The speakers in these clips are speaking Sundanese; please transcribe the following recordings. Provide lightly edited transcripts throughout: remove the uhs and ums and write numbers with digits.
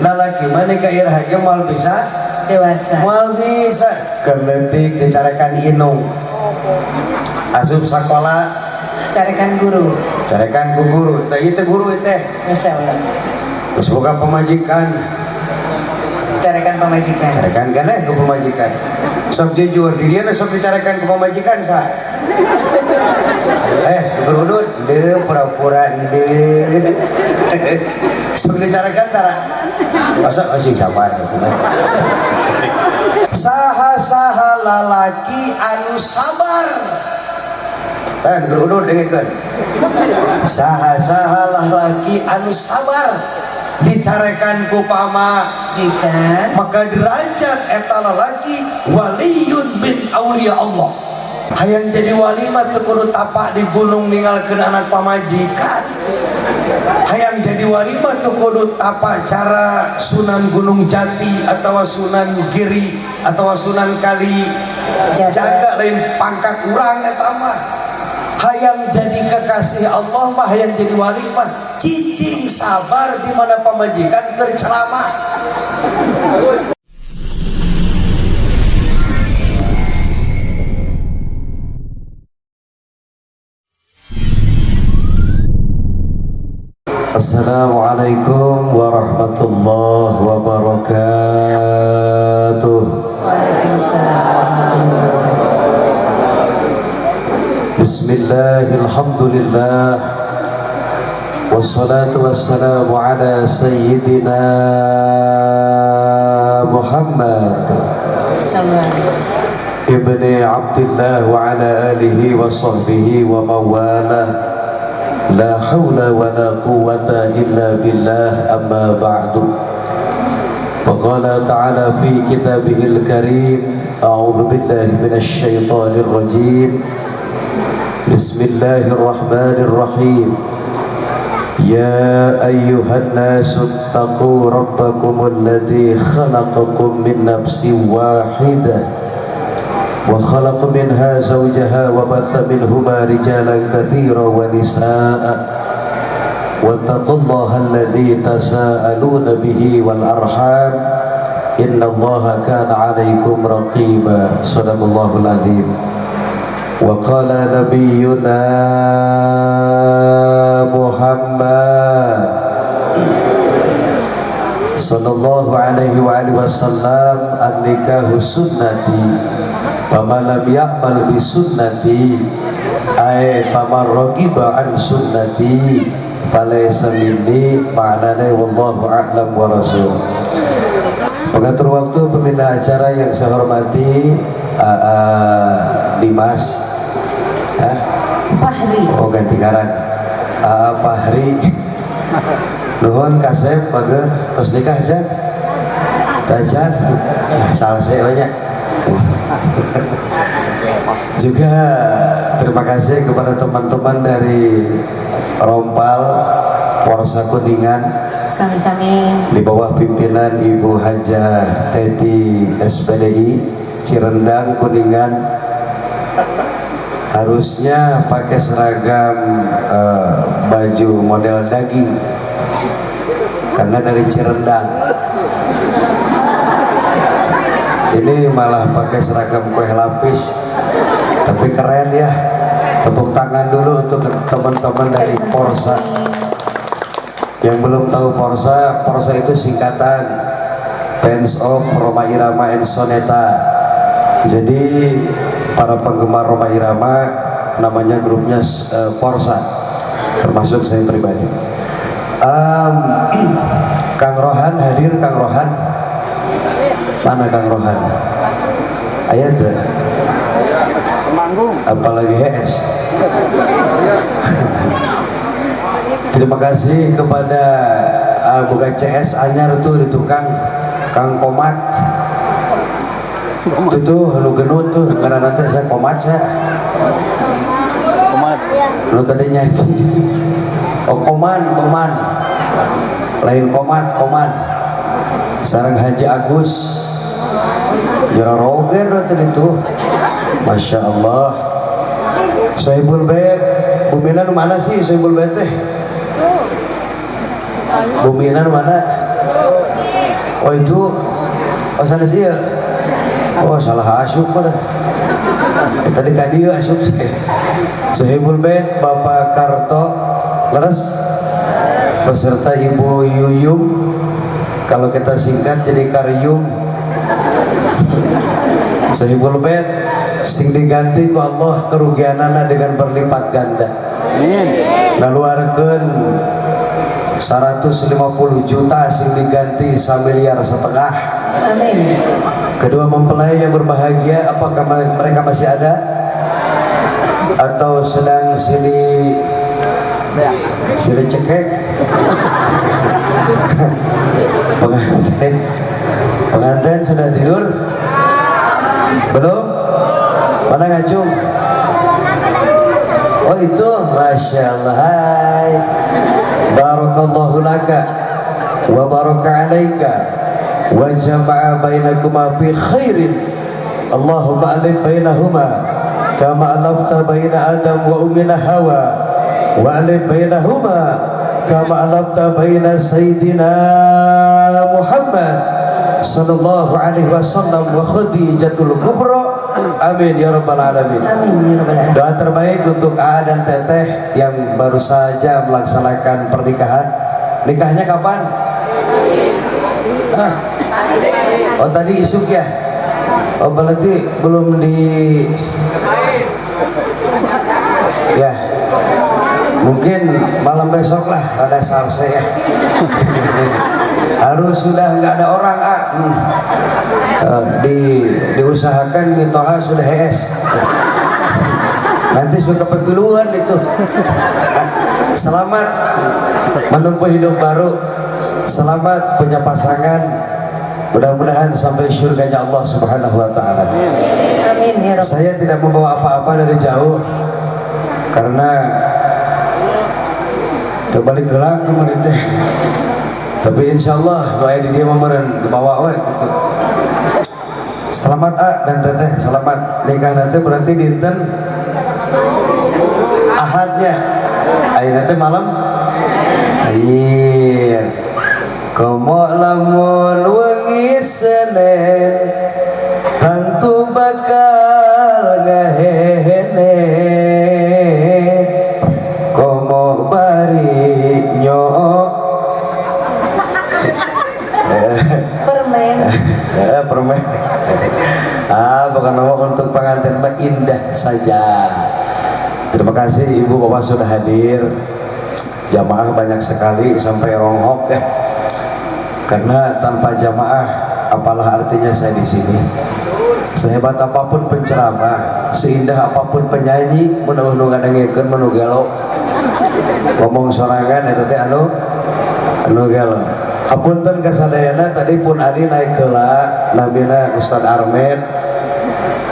Lalaki mana ka iraha ge moal bisa dewasa. Moal bisa keleutik dicarekan indung. Asup sakola carekan guru. Carekan ku guru. Tah ieu teh guru teh. Masya Allah. Geus boga pamajikan. Carekan pamajikan. Carekan keneh ku pamajikan. Sok jujur di dieu sok dicarekan ku pamajikan saha? Guru udut, deu pura-pura deu. Sok dicarekan tara. Masa sing sabar. Saha-saha lalaki anu sabar. Tan guru udut dengekeun. Saha-saha lalaki anu sabar dicarekan ku pamajikan, maka derajat eta lalaki waliyun min auliya Allah. Hayang jadi wali mah teu kudu tapak di gunung ninggalkeun anak pamajikan. Hayang jadi wali mah teu kudu tapak cara Sunan Gunung Jati atau Sunan Giri atau Sunan Kali Jaga, lain pangkat urang eta mah. Hayang jadi kekasih Allah mah, hayang jadi wali mah cicing sabar di mana pamajikan keur ceramah. Assalamualaikum warahmatullahi wabarakatuh. Waalaikumsalam warahmatullahi wabarakatuh. Bismillah, alhamdulillah, wassalatu wassalamu ala sayyidina Muhammad ibni Abdillah wa ala alihi wa sahbihi wa mawalah. La hawla wa la quwwata illa billah, amma ba'du. Faqala ta'ala fi kitabihil karim, a'udzu billahi minasy syaithanir rajim. Bismillahirrahmanirrahim. Ya ayyuhan nasu taqu rabbakumul ladzi khalaqakum min nafsin wahidah wa khalaqa minha zawjaha wa batha minhuma rijalan katsiran wa nisaa. Wattaqullaha alladzi tasaaluna bihi wal arham innallaha kana 'alaikum raqiba. Shadaqallahul azim. Wa qala nabiyyuna Muhammad sallallahu alaihi wa alihi wasallam, an-nikahu sunnati faman lam ya'mal bi sunnati ay faman ragiba an sunnati falaysa minni. Ma'nane wallahu a'lam wa rasul. Pengatur waktu pembina acara yang saya hormati, Dimas Fahri. Oh ganti ngaran. Fahri. Nuhun kasep bager tos nikah jan. Tajan. Salah saya banyak. Juga terima kasih kepada teman-teman dari Rompal Porsa Kuningan. Sami-sami. Di bawah pimpinan Ibu Hajah Teti SPDI Cirendang Kuningan. Harusnya pakai seragam baju model daging karena dari Cirendang. Ini malah pakai seragam kue lapis, tapi keren ya. Tepuk tangan dulu untuk teman-teman dari Porsa. Yang belum tahu Porsa, Porsa itu singkatan Fans of Rhoma Irama and Soneta. Jadi para penggemar Rhoma Irama namanya grupnya Porsa, termasuk saya pribadi. Kang Rohan hadir. Kang Rohan mana? Kang Rohan ayat apalagi HS. Terima kasih kepada bukan CS anyar tuh di tukang Kang Komat itu tuh lu genut tuh karena nanti saya Komat saya Komat lu tadi nyanyi. Oh Koman, Koman lain Komat, Koman sareng Haji Agus. Jero roger tadi itu. Masya Allah. Sohibul Bait, Bumina nu mana sih Sohibul Bait teh? Bumina nu mana? Oh itu, oh sana sih ya? Oh salah asup mana? Tadi ka dieu asup sih. Sohibul Bait Bapak Karto leres beserta Ibu Yuyum, kalau kita singkat jadi Karyum. Sohibul Bait sing diganti ku Allah kerugianana dengan berlipat ganda. Laluarkeun 150 juta sing diganti 1,5 miliar. Amin. Kedua mempelai yang berbahagia, apakah mereka masih ada atau sedang silih silih cekek? Pengantin, pengantin sudah tidur belum? Mana ngacung? Oh itu, masya Allah. Hai, barakallahu laka wa baraka alaika wa jama'a bainakuma fi khairin. Allahumma alif bainahuma kama alafta baina Adam wa ummina Hawa, wa alif bainahuma kama alafta baina Sayyidina Muhammad sallallahu alaihi wasallam wa Khadijatul Kubra. Amin ya rabbal alamin. Amin ya rabbal alamin. Doa terbaik untuk A dan Teteh yang baru saja melaksanakan pernikahan. Nikahnya kapan? Hah? Oh tadi isuk ya? Oh berarti belum di... Ya, mungkin malam besok lah ada salsa ya. Harus sudah nggak ada orang ah. Diusahakan mitoha sudah HS. Nanti suka pepiluan itu. Selamat menempuh hidup baru. Selamat punya pasangan. Mudah-mudahan sampai surganya Allah Subhanahu wa taala. Amin ya Rabb. Saya tidak membawa apa-apa dari jauh karena terbalik gelap kemarin teh. Tapi insya Allah doa di dia memeren dibawa we gitu. Selamat A dan Teteh, selamat nikah nanti berarti dinten Ahadnya. Ayo nanti malam. Anjir. Komo lamun wengi Senin tentu bakal ngahene. Komo bari nyok permen. Permen. Ah, bukan nama untuk pengantin mah indah saja. Terima kasih Ibu Bapak sudah hadir. Jamaah banyak sekali sampai ronghok ya. Karena tanpa jamaah apalah artinya saya di sini. Sehebat apapun penceramah, seindah apapun penyanyi, mun eueuh nu ngadengekeun mah nu gelo. Ngomong sorangan eta teh anu anu gelo. Hapunten kasadayana tadi pun adi naik heula namina Ustaz Armed.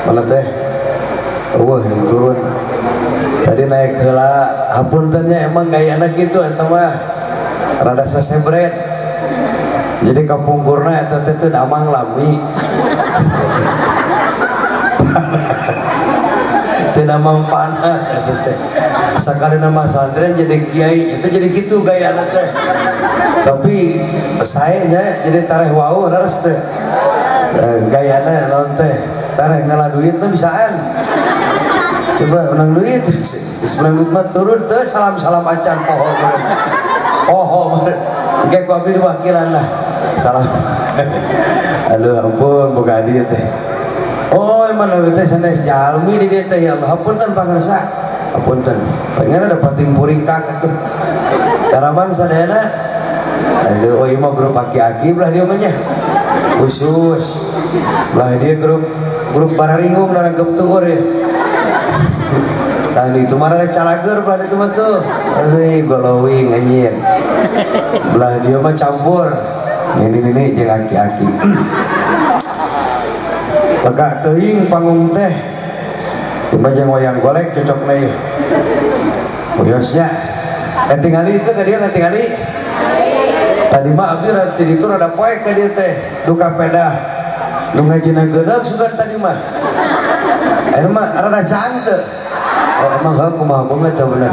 Mana teh? Eueuh turun. Tadi naik heula, hapuntennya emang gayana kitu eta mah. Rada sasebret. Jadi kapungkurna eta teh teu damang lami. Teu damang panas eta teh. Sakalina mah santren jadi kiai, itu jadi kitu gayana teh. Tapi saya nya jadi tareh wau leres teh. Gayana naon teh? Tareh ngala duit teh bisaan. Coba menang duit, geus menang duit mah turun teh salam-salam acan poho meureun. Poho meureun. Engke ku abdi diwakilan lah. Salam. Aduh ampun boga adi teh. Oh emang abdi teh sanes jalmi di dieu teh ya Allah. Hapunten pangersa. Hapunten. Pengen ada pating puringkak atuh. Daramang sadayana. Aduh oh ieu mah grup aki-aki belah dieu mah nya. Khusus. Belah dieu grup grup bararingung narangkep tuur ya. Tadi itu mah ada calager belah itu mah tuh. Aduh golowing anjir. Belah dia mah campur. Ini jeung aki-aki. Lega teuing panggung teh. Ieu jeung wayang golek cocok nih. Uyosnya. Katingali itu ka dieu katingali. Tadi mah abdi rada itu rada poek ka dieu teh, duka pedah. Nu ngajina geuneuk sugan tadi mah. Ayeuna mah rada caang teu. Oh emang heuh kumaha banget teu bener.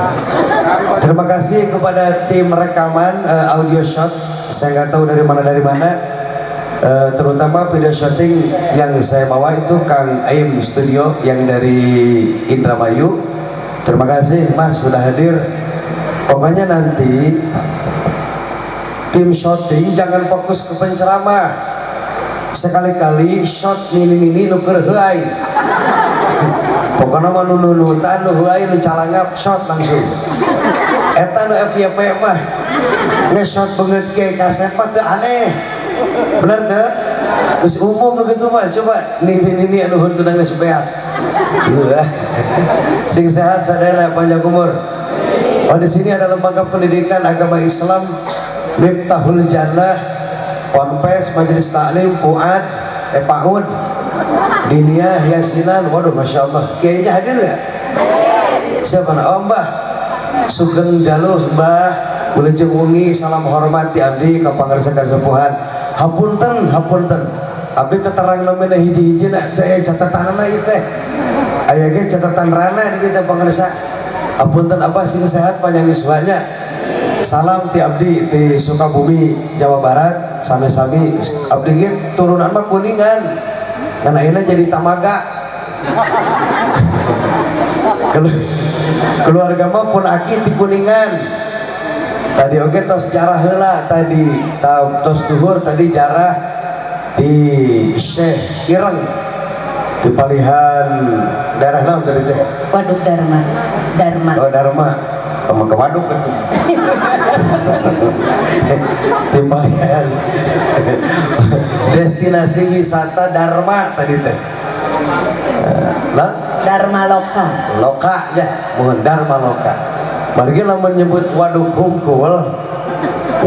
Terima kasih kepada tim rekaman audio shot. Saya nggak tahu dari mana dari mana. Terutama video shooting yang saya bawa itu Kang Aim Studio yang dari Indramayu. Terima kasih Mas sudah hadir. Pokoknya nanti tim shooting jangan fokus ke penceramah. Sekali-kali shot nini-nini nu keur heuay. Pokoknya mah nu nunutan nu heuay nu calangap shot langsung. Eta nu FYP mah nge-shot beungeut ke kasep mah teu aneh. Bener teu? Geus umum nu kitu mah coba nini-nini anu huntuna geus beak. Sing sehat sadayana panjang umur. Oh di sini ada lembaga pendidikan agama Islam Miftahul Jannah, Ponpes, Majelis Taklim, Fuad, PAUD, Diniyah, Yasinan. Waduh, masya Allah. Kiainya hadir nggak? Siapa? Oh Mbah, Sugeng Daluh Mbah, Wilujeng wengi, salam hormat di abdi ka pangarsa kasepuhan. Hapunten, hapunten. Abdi teterang namina hiji-hiji na teh catatanana ieu teh. Aya ge catatan rana di kita pangarsa. Hapunten abah sing sehat panjang yuswanya. Salam ti abdi ti Sukabumi Jawa Barat sami-sami abdi ge turunan mah Kuningan. Ngan ayeuna jadi Tamaga. Keluarga mah pun aki ti Kuningan. Tadi oge tos jarah heula tadi, tos duhur tadi jarah di Syekh Ireng di palihan daerah naon tadi teh? Waduk Dharma. Dharma. Oh Dharma. Teman ke waduk itu. Di palihan destinasi wisata Dharma tadi teh. Lah? Dharma Loka. Loka ya, mohon Dharma Loka. Margi lamun nyebut waduk hungkul,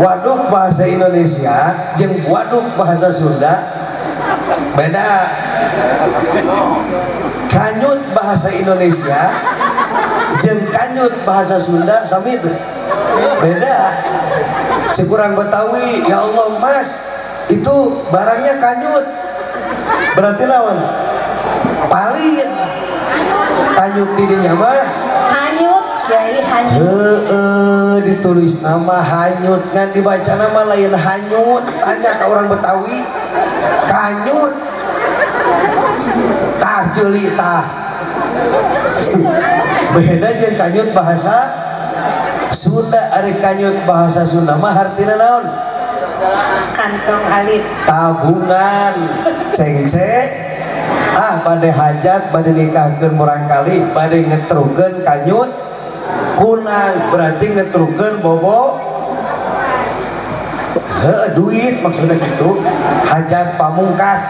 waduk bahasa Indonesia jeung waduk bahasa Sunda beda. Kanyut bahasa Indonesia jeung kanyut bahasa Sunda sami itu beda. Cek urang Betawi, ya Allah Mas, itu barangnya kanyut. Berarti lawan palit. Kanyut di dinya mah hanyut, Kiai hanyut. Heeh, ditulis nama hanyut ngan dibaca nama lain hanyut. Tanya ke orang Betawi, kanyut. Tah ceuli tah. Beda jeung kanyut bahasa Sunda, ari kanyut bahasa Sunda mah hartina naon? Kantong alit. Tabungan. Cengce. Ah bade hajat, bade nikahkeun murangkali, bade ngetrukeun kanyut kunang, berarti ngetrukeun bobo heuh duit maksudnya gitu. Hajat pamungkas.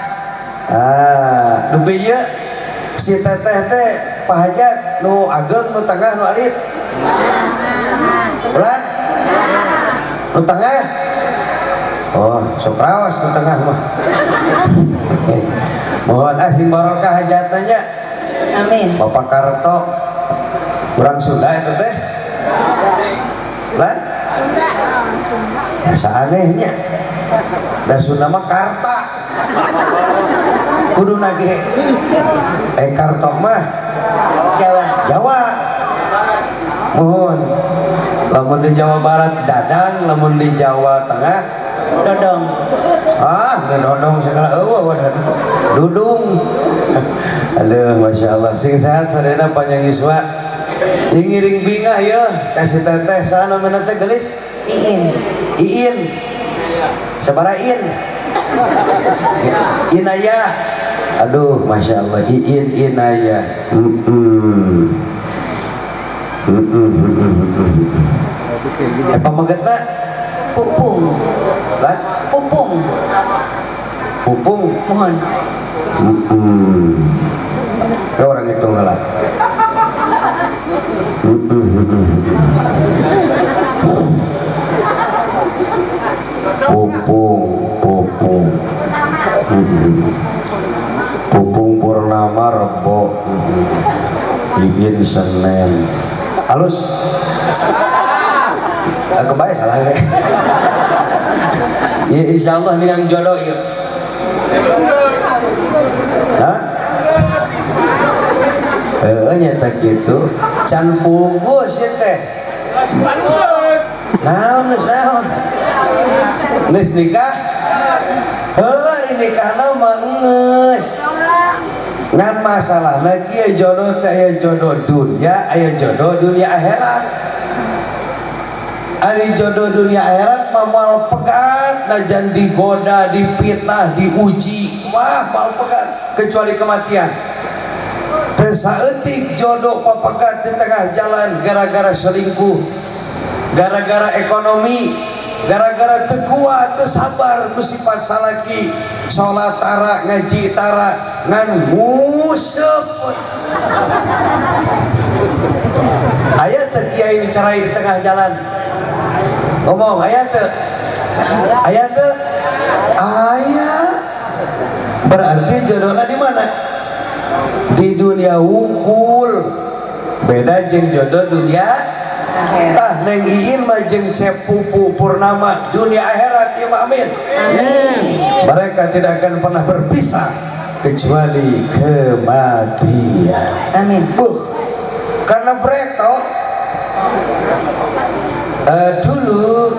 Ah, nu ieu si teteh teh pahajat nu ageng nu tengah nu alit. Ulah? Nu tengah? Oh, sok raos nu tengah mah. Mohon sing barokah hajatnya. Amin. Bapak Karto urang Sunda itu teh. Lah? Asa anehnya. Da Sunda mah Karta. Kudu nage. Karto mah Jawa. Jawa. Mohon. Lamun di Jawa Barat Dadang, lamun di Jawa Tengah Dodong. Ah, dodong segala eueuh dudung. Aduh, masya Allah. Sing sehat sadayana panjang yuswa. Ngiring bingah ya, kasih teteh saha namina teh geulis? Iin. Iin. Sabaraha In? Inaya. Aduh, masya Allah. Iin Inaya. Pamegetna Pupung. Lan? Pupung. Pupung. Mohon. Ke orang itu ngalah. Pupung, pupung. Pupung Purnama Rebo. Iin Senin. Alus. Aku baik salah kayak. Ya insyaallah ini yang jodoh ya. Nah, heuh nya teh kitu can puguh sih teh. Naon geus naon? Geus nikah? Heuh ari nikahna mah geus. Ngan masalahna kieu jodoh teh aya jodoh dunia, aya jodoh dunia akhirat. Ari jodoh dunia akhirat mah moal pegat, najan digoda, dipitnah, diuji, wah moal pegat kecuali kematian. Teu saeutik jodoh papegat di tengah jalan gara-gara selingkuh, gara-gara ekonomi, gara-gara teu kuat, teu sabar ku sifat salaki, salat tara, ngaji tara, ngan nguseup. Aya teu kiai dicerai di tengah jalan? Ngomong, aya teu? Aya teu? Aya. Berarti jodohna di mana? Di dunia wungkul. Beda jeung jodoh dunia akhirat. Tah Neng Iin mah jeung Cep Pupu Purnama dunia akhirat ieu mah, amin. Amin. Mereka tidak akan pernah berpisah kecuali kematian. Amin. Buh. Karena mereka dulu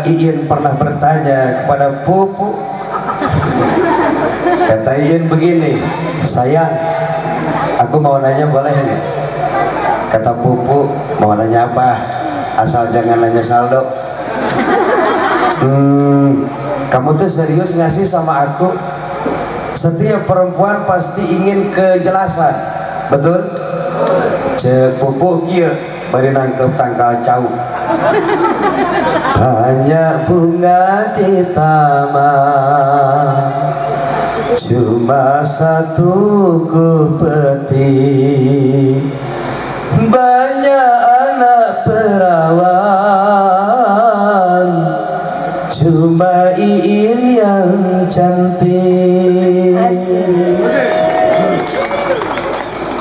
Iin pernah bertanya kepada Pupu. Kata Iin begini, sayang, aku mau nanya boleh nggak? Kata Pupu, mau nanya apa? Asal jangan nanya saldo. Kamu tuh serius nggak sih sama aku? Setiap perempuan pasti ingin kejelasan, betul? Cek Pupu kieu bari nangkep tangkal cau. Banyak bunga di taman, cuma satu ku petik. Banyak anak perawan, cuma Iin yang cantik. Asik.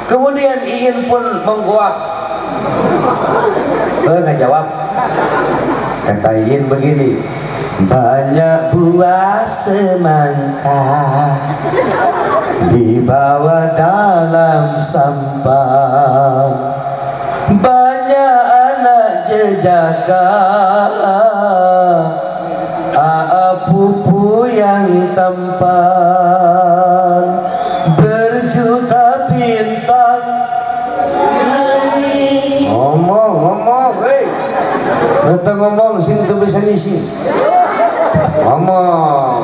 Kemudian Iin pun mengguak. Nggak jawab. Kata Iin begini, banyak buah semangka dibawa dalam sampah, banyak anak jejaka, aa pupu yang tampan, berjuta bintang. Ngomong, ngomong, hei. Nanti ngomong, sing tuh bisa ngisi. Ngomong.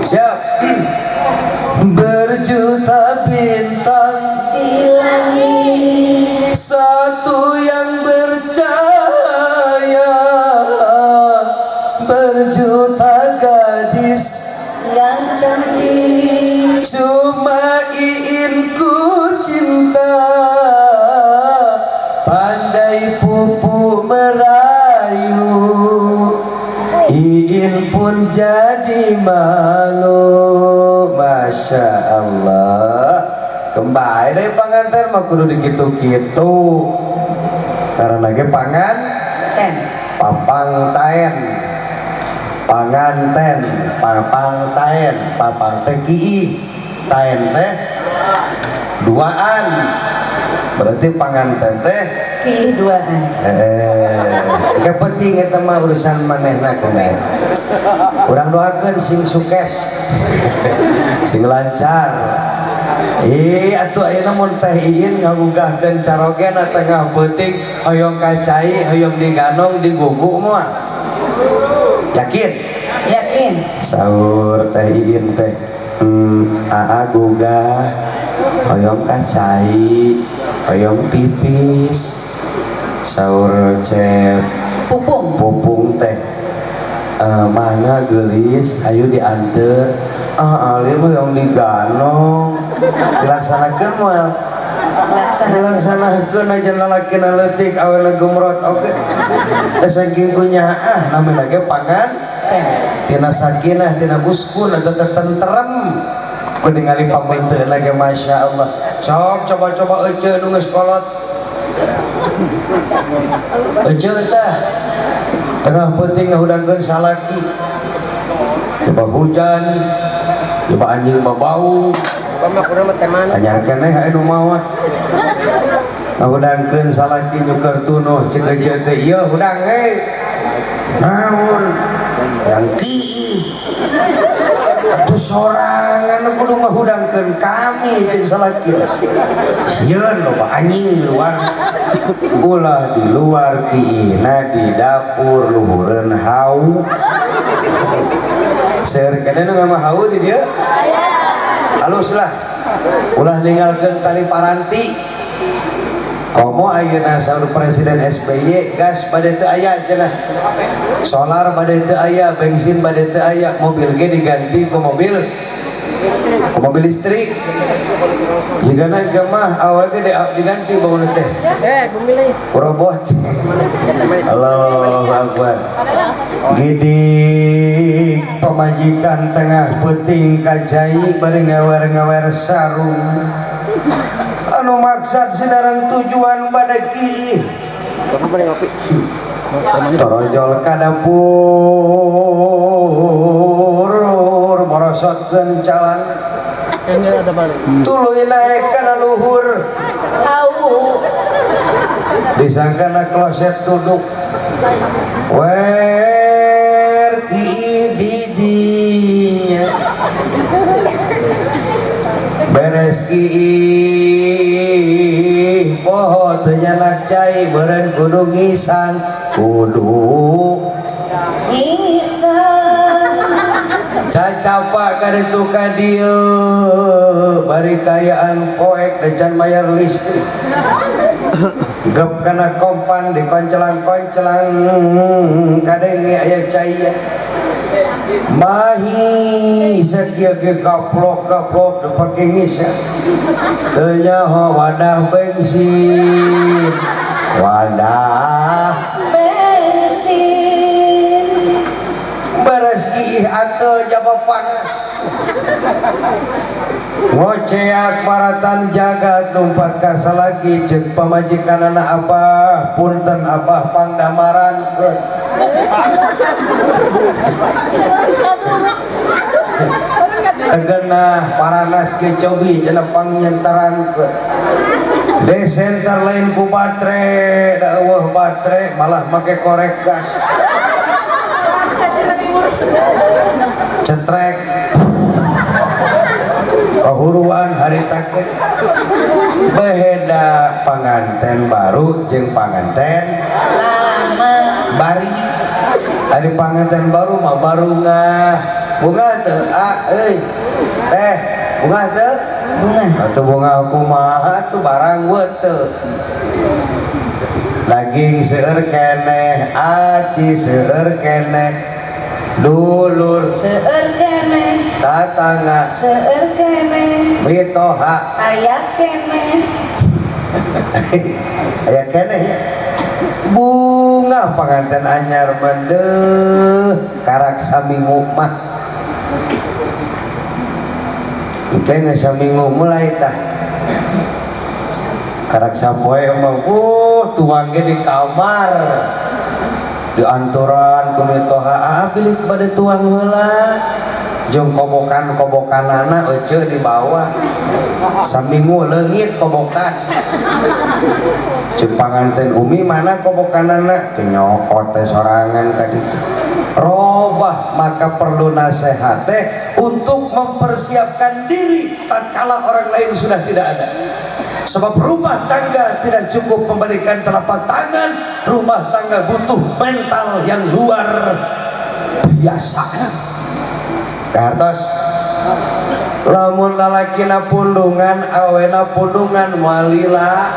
Siap. Berjuta bintang di langit, satu yang bercahaya, berjuta gadis yang cantik, cuma Iin ku cinta, pandai Pupu merayu, Iin pun jadi malu. Masya Allah. Kembali dari panganten mah kudu dikitu-kitu. Karena lagi pangan ten, papang taen, panganten, papang taen, papang teh kii, taen teh duaan. Berarti panganten teh kii duaan. Gak penting eta mah urusan manehna kumaha. Urang doakeun sing sukses, sing lancar. Atuh ayeuna mun Teh Iin ngagugahkeun carogena tengah peuting hoyong ka cai, hoyong diganong, digugu moal. Yakin? Yakin. Saur Teh Iin teh, aa gugah hoyong ka cai, hoyong pipis. Saur Cep Pupung. Pupung teh, mangga geulis, hayu dianteur. Ah, ali mah yang diganong. Dilaksanakeun moal? Dilaksanakeun aja lalakina leutik awena gemrot oge. Da saking kunyaah namina ge pangan tina sakinah tina uskun eta teh tentrem. Ku ningali pameunteuhna ge Masya Allah. Sok coba-coba ece nu geus kolot. Ece tah tengah peuting ngahudangkeun salaki. Coba hujan Coba anjing babau. Anyar keneh anu maot. Ngahudangkeun salaki nyuker tunuh cek ejeu teh ieu hudang heuy. Naon? Yang kiih. Atuh sorangan kudu ngahudangkeun kami cek salaki. Sieun loba anjing di luar. Ulah di luar kiihna di dapur luhureun hau. Seueur keneh nu ngamaha hau di dieu? Halus lah. Ulah ninggalkeun tali paranti. Komo ayeuna saur Presiden SBY gas bade teu aya cenah. Solar bade teu aya, bensin bade teu aya, mobil ge diganti ku mobil listrik. Jigana gemah awake ge diganti bangun teh. Ku robot. Allahu Akbar. Gidik pamajikan tengah peuting ka cai bari ngawer-ngawer sarung. Anu maksad sidarang tujuan pada kiih torojol ka dapur morosotkeun calan tuluy naek kana luhur hau disangkana kloset duduk wer kiih didinya beres kiih poho teu nyanak cai beureun kudu ngisang kudu ngisang cacapa ka ditu ka dieu bari kayaan poek da can mayar listrik gep kana kompan dikoncelang-koncelang kadenge aya cai mahi sakieu ge gaplok-gaplok dipake ngisang teu nyaho wadah bensin wadah bensin beres kiih atel jaba panas ngoceak paratan jagat lumpat ka salaki ceuk pamajikanana abah punten abah pangdamarankeun tegenah paranas ge cobi cenah pangnyenterankeun desenter lain ku batre da eueuh batre malah make korek gas cetrek kahuruan harita teh beheda panganten baru jeung panganten lama bari ari panganten baru mah barungah bunga teu ah euy teh bunga teu bunga atuh bunga kumaha tuh barang we teu daging seueur keneh aci seueur keneh dulur seueur keneh tatangga seueur keneh mitoha aya keneh aya keneh ya bunga panganten anyar mendeuh karak saminggu mah engke geus saminggu mulai tah karak sapoe mah tuang ge di kamar di antoran ku mitoha bilik bade tuang heula jeung kobokan-kobokanana eceu dibawa saminggu leungit kobokan ceuk panganten umi mana kobokanana teu nyokot teh sorangan ka ditu robah maka perlu nasihat teh untuk mempersiapkan diri tatkala orang lain sudah tidak ada. Sebab rumah tangga tidak cukup memberikan telapak tangan, rumah tangga butuh mental yang luar biasa. Kartos lamun lalakina pundungan awena pundungan walila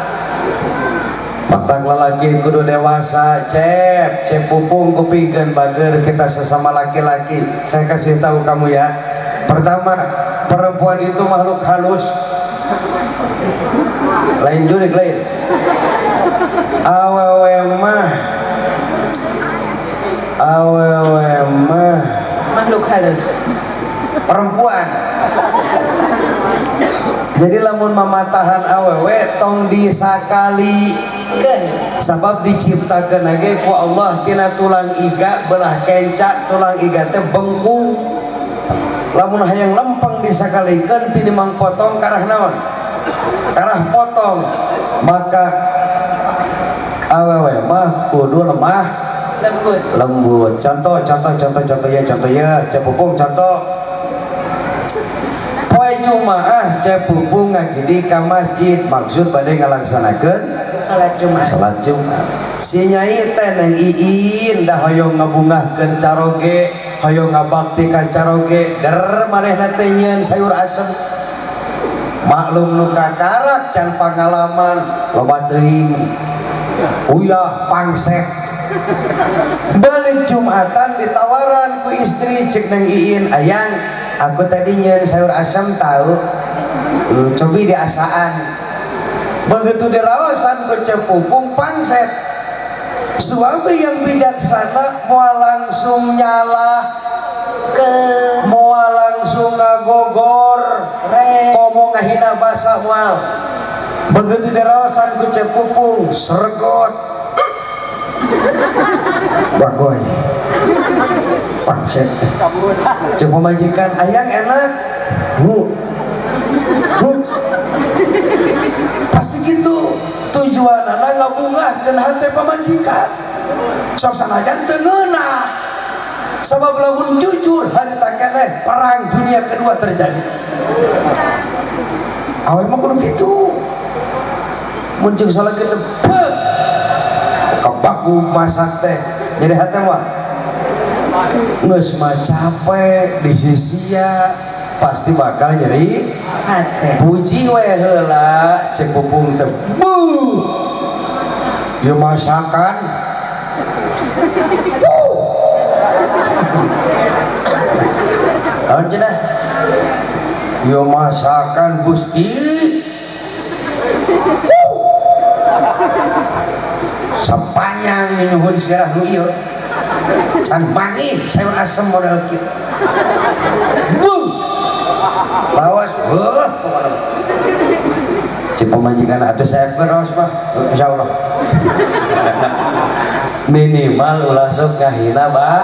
matak lalaki kudu dewasa cep cep pupung kupingkeun bager kita sesama laki-laki. Saya kasih tahu kamu ya, pertama perempuan itu makhluk halus lain jurik lain awewe mah makhluk halus perempuan. Jadi lamun mamatahan awewe tong disakali keun sabab diciptakeun ge ku Allah tina tulang iga belah kenca, tulang iga teh bengkung. Lamun hayang lempeng Pupung disakalikeun tinimang potong karah naon? Karah potong. Maka awewe mah kudu lemah lembut. Lembut. Contoh contoh contoh contoh ya, contoh ya, Ceu Pupung contoh. Poe Jumaah Ceu Pupung ngagidi ka masjid maksud bade ngalaksanakeun salat Jumat. Salat Jumat. Si nyai teh Neng Iin dah hoyong ngabungahkeun caroge, hoyong ngabakti ka caroge, der manehna teh nyieun sayur asem. Maklum nu kakarak can pangalaman loba teuing. Uyah pangset. Balik Jumatan ditawaran ku istri cek Neng Iin, "Ayang, aku tadi nyieun sayur asem tahu. Cobi diasaan." Begitu dirawasan ku Ceu Pupung pangset. Suami yang bijaksana moal langsung nyalah ke moal langsung ngagogor re komo ngahina basa moal. Begitu dirawasan ku Ceu Pupung sergot. Bagoy pangset. Cek pamajikan, "Ayang enak." Hu. Hu. Pasti gitu. Tujuan anak ngabungahkeun hate pamajikan. Sok sanajan teu ngeunah. Sabab lamun jujur harita keneh perang dunia kedua terjadi. Awe mah kudu kitu. Mun jeung salah kitu, beuh. Kabaku masak teh. Jadi hate mah geus mah capek disisia pasti bakal nyeri hate. Puji we heula Ceu Pupung teh. Buh. Ieu masakan. Naon cenah? Ieu masakan Gusti. Sapanjang nyuhun sirah nu ieu. Can manggih sayur asem model kieu. Buh. Lawas heuh pokona. Cek pamajikan atuh saya raos mah insyaallah. Minimal ulah sok ngahina ba.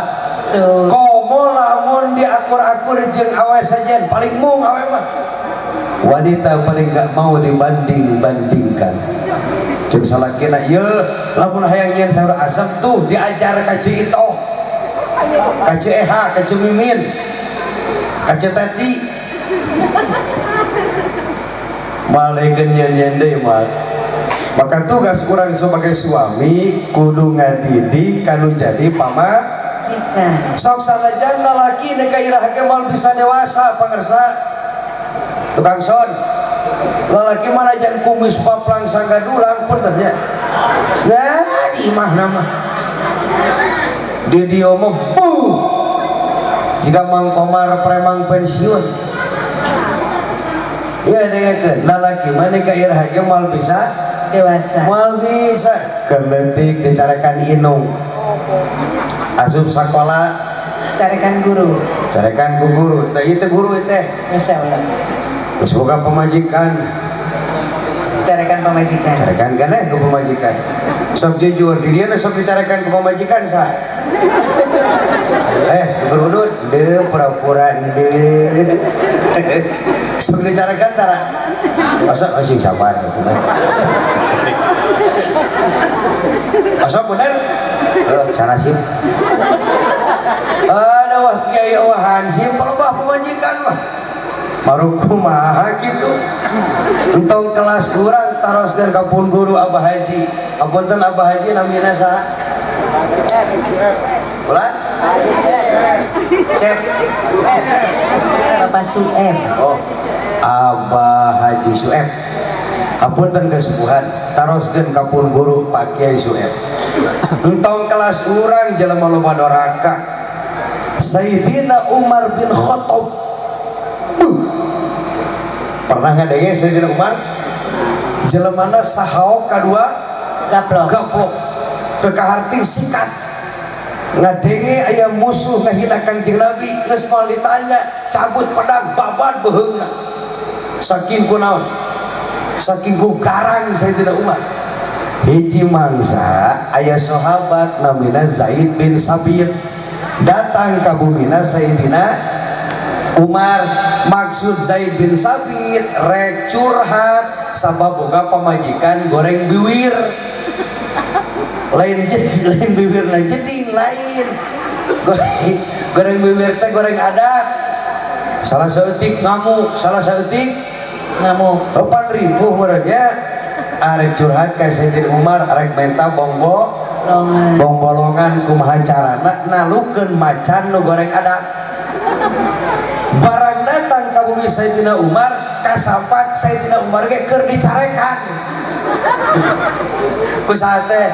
Tuh. Komo lamun diakur-akur jeung awe sajen paling mung awe mah. Wanita paling gak mau dibanding-bandingkan. Cek salakina ieu lamun hayang nyieun sayur asem tuh diajar ka Ceu Itoh. Ka Ceu Eha, ka Ceu Mimin, ka Ceu Teti. Malekeun nyen-nyen deui mah. Maka tugas urang sebagai suami kudu ngadidik kanu jadi pamajikan. Sok sanajan lalaki neuk ka iraha ge moal bisa dewasa pangersa. Tukang son. Lalaki mah najan kumis paplang sanggadulang punten nya. Nah, di imahna mah. Di dieu mah buh. Jika Mang Komar premang pensiun. Iya dengarkeun, lalaki mah neuk ka iraha ge moal bisa dewasa. Moal bisa keleutik dicarekan inung. Asup sakola carekan guru. Carekan ku guru. Tah ieu teh guru teh. Masyaallah. Geus boga pamajikan. Carekan pamajikan. Carekan keneh ku pamajikan. Sok jujur di dieu sok dicarekan ku pamajikan saha? Guru udut, deu pura-pura deui. Sok dicarekan tara. Masa sing sabar kumaha. Masa bener? Sana sih. Ada wah kiai wahan sih palebah pamajikan mah. Baru kumaha kitu. Entong kelas urang taroskeun ka pun guru Abah Haji. Apunten Abah Haji namina saha? Ulah? Cep. Bapak Sueb. Oh, Abah Haji Sueb. Apunten kesubuhan taroskeun ka pun guru Pak Kiai Sueb. Entong kelas urang jelema loba doraka. Sayyidina Umar bin Khattab. Pernah ngadenge Sayyidina Umar? Jelemana sahaok kadua gaplok. Gaplok. Teu kaharti sikat. Ngadenge aya musuh ngahina Kangjeng Nabi geus moal ditanya, cabut pedang babat beuheungna. Saking ku naon? Saking ku garang Sayyidina Umar. Hiji mangsa aya sahabat namina Zaid bin Sabit. Datang ka bumina Sayyidina Umar. Maksud Zaid bin Sabit rek curhat sabab boga pamajikan goreng biwir. Lain jadi lain biwir lain jadi lain. Goreng biwir teh goreng adat. Salah saeutik ngamuk, salah saeutik ngamuk. 4.000 meureunnya. Arek curhat ka Sayyidina Umar arek menta bongbo longan. Bongbolongan kumaha carana nalukeun macan nu goreng adat. Barang datang ka bumi Sayyidina Umar kasampak Sayyidina Umar ge keur dicarekan. Ku saha teh?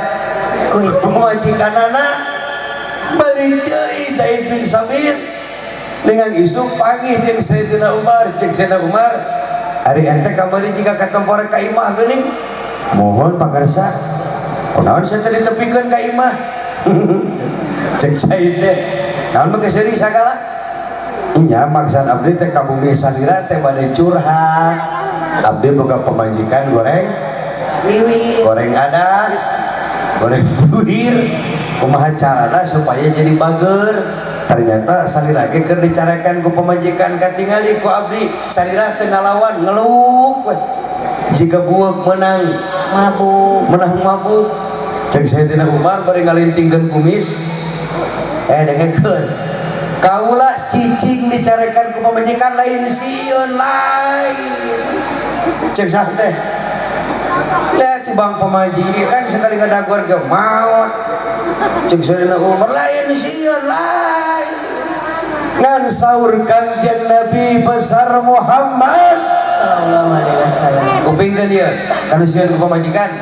Ku istri. Pamajikanana balik deui Zaid bin Sabit dengan isuk panggih jeung Sayyidina Umar. Ceuk Sayyidina Umar, ari ente kamari jika katempore ka imah geuning. Mohon pangarsa, kunaon sia teh ditepikeun ka imah? Ceuk Zaid teh, naon mah geus sagala? Nya maksad abdi teh ka bumi salira teh bade curhat. Abdi boga pamajikan goreng biwir, goreng adat, goreng biwir. Kumaha carana supaya jadi bager? Ternyata salira ge keur dicarekan ku pamajikan katingali ku abdi salira teu ngalawan ngeluk we. Jika bueuk menang mabuk, menang mabuk. Ceuk Sayyidina Umar bari ngalintingkeun kumis, dengekeun. Kaula cicing dicarekan ku pamajikan lain sieun lain. Ceuk saha teh? Ya tibang pamajikan sekali ngadagor ge maot. Ceuk Sayyidina Umar lain sieun lain. Ngan saur Kangjeng Nabi besar Muhammad sallallahu alaihi wasallam. Kupingkeun ieu kanu sieun ku pamajikan.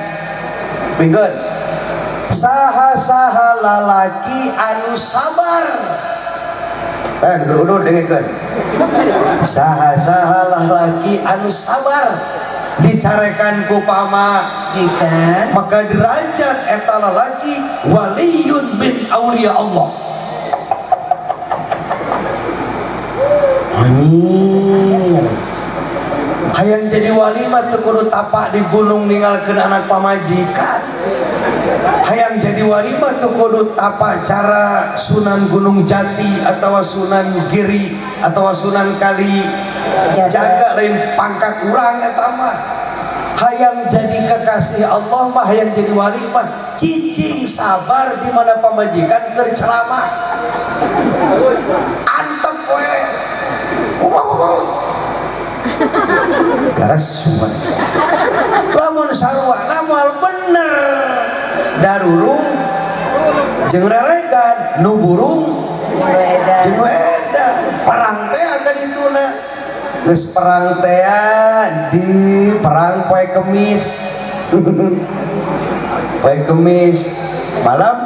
Kupingkeun. Saha-saha lalaki anu sabar. Geruduk dengekeun. Saha-saha lalaki anu sabar dicarekan ku pamajikan, maka derajat eta lalaki waliyun min auliya Allah. Amin. Hayang jadi wali mah teu kudu tapak di gunung ninggalkeun anak pamajikan. Hayang jadi wali mah teu kudu tapak cara Sunan Gunung Jati atau Sunan Giri atau Sunan Kali Jaga, lain pangkat urang eta mah. Hayang jadi kekasih Allah mah, hayang jadi wali mah cicing sabar di mana pamajikan keur ceramah. Antep we. Garas suman. Lamun sarwana moal bener. Darurung jeung reregan nu burung jeung nu edan. Perang teh akan dituna. Geus perang teh di perang poe Kemis. Poe Kemis malam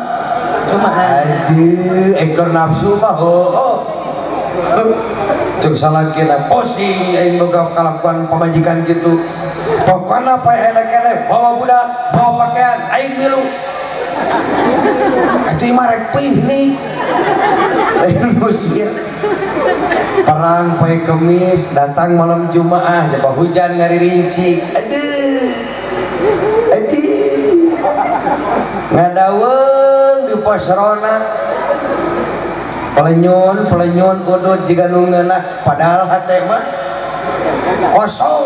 Jumat. Aduh, ekor nafsu mah heueuh. Cek salakina pusing aing boga kalakuan pamajikan kitu. Pokona pae elek-elek bawa budak, bawa pakaian aing milu. Atuh imah rek pih nih. Lain musir. Perang poe Kemis datang malam Jumaah jaba hujan ngaririncik. Aduh. Aduh. Ngadaweung di pos rona. Pelenyun, pelenyun udut jiga nu ngeunah padahal hate mah kosong.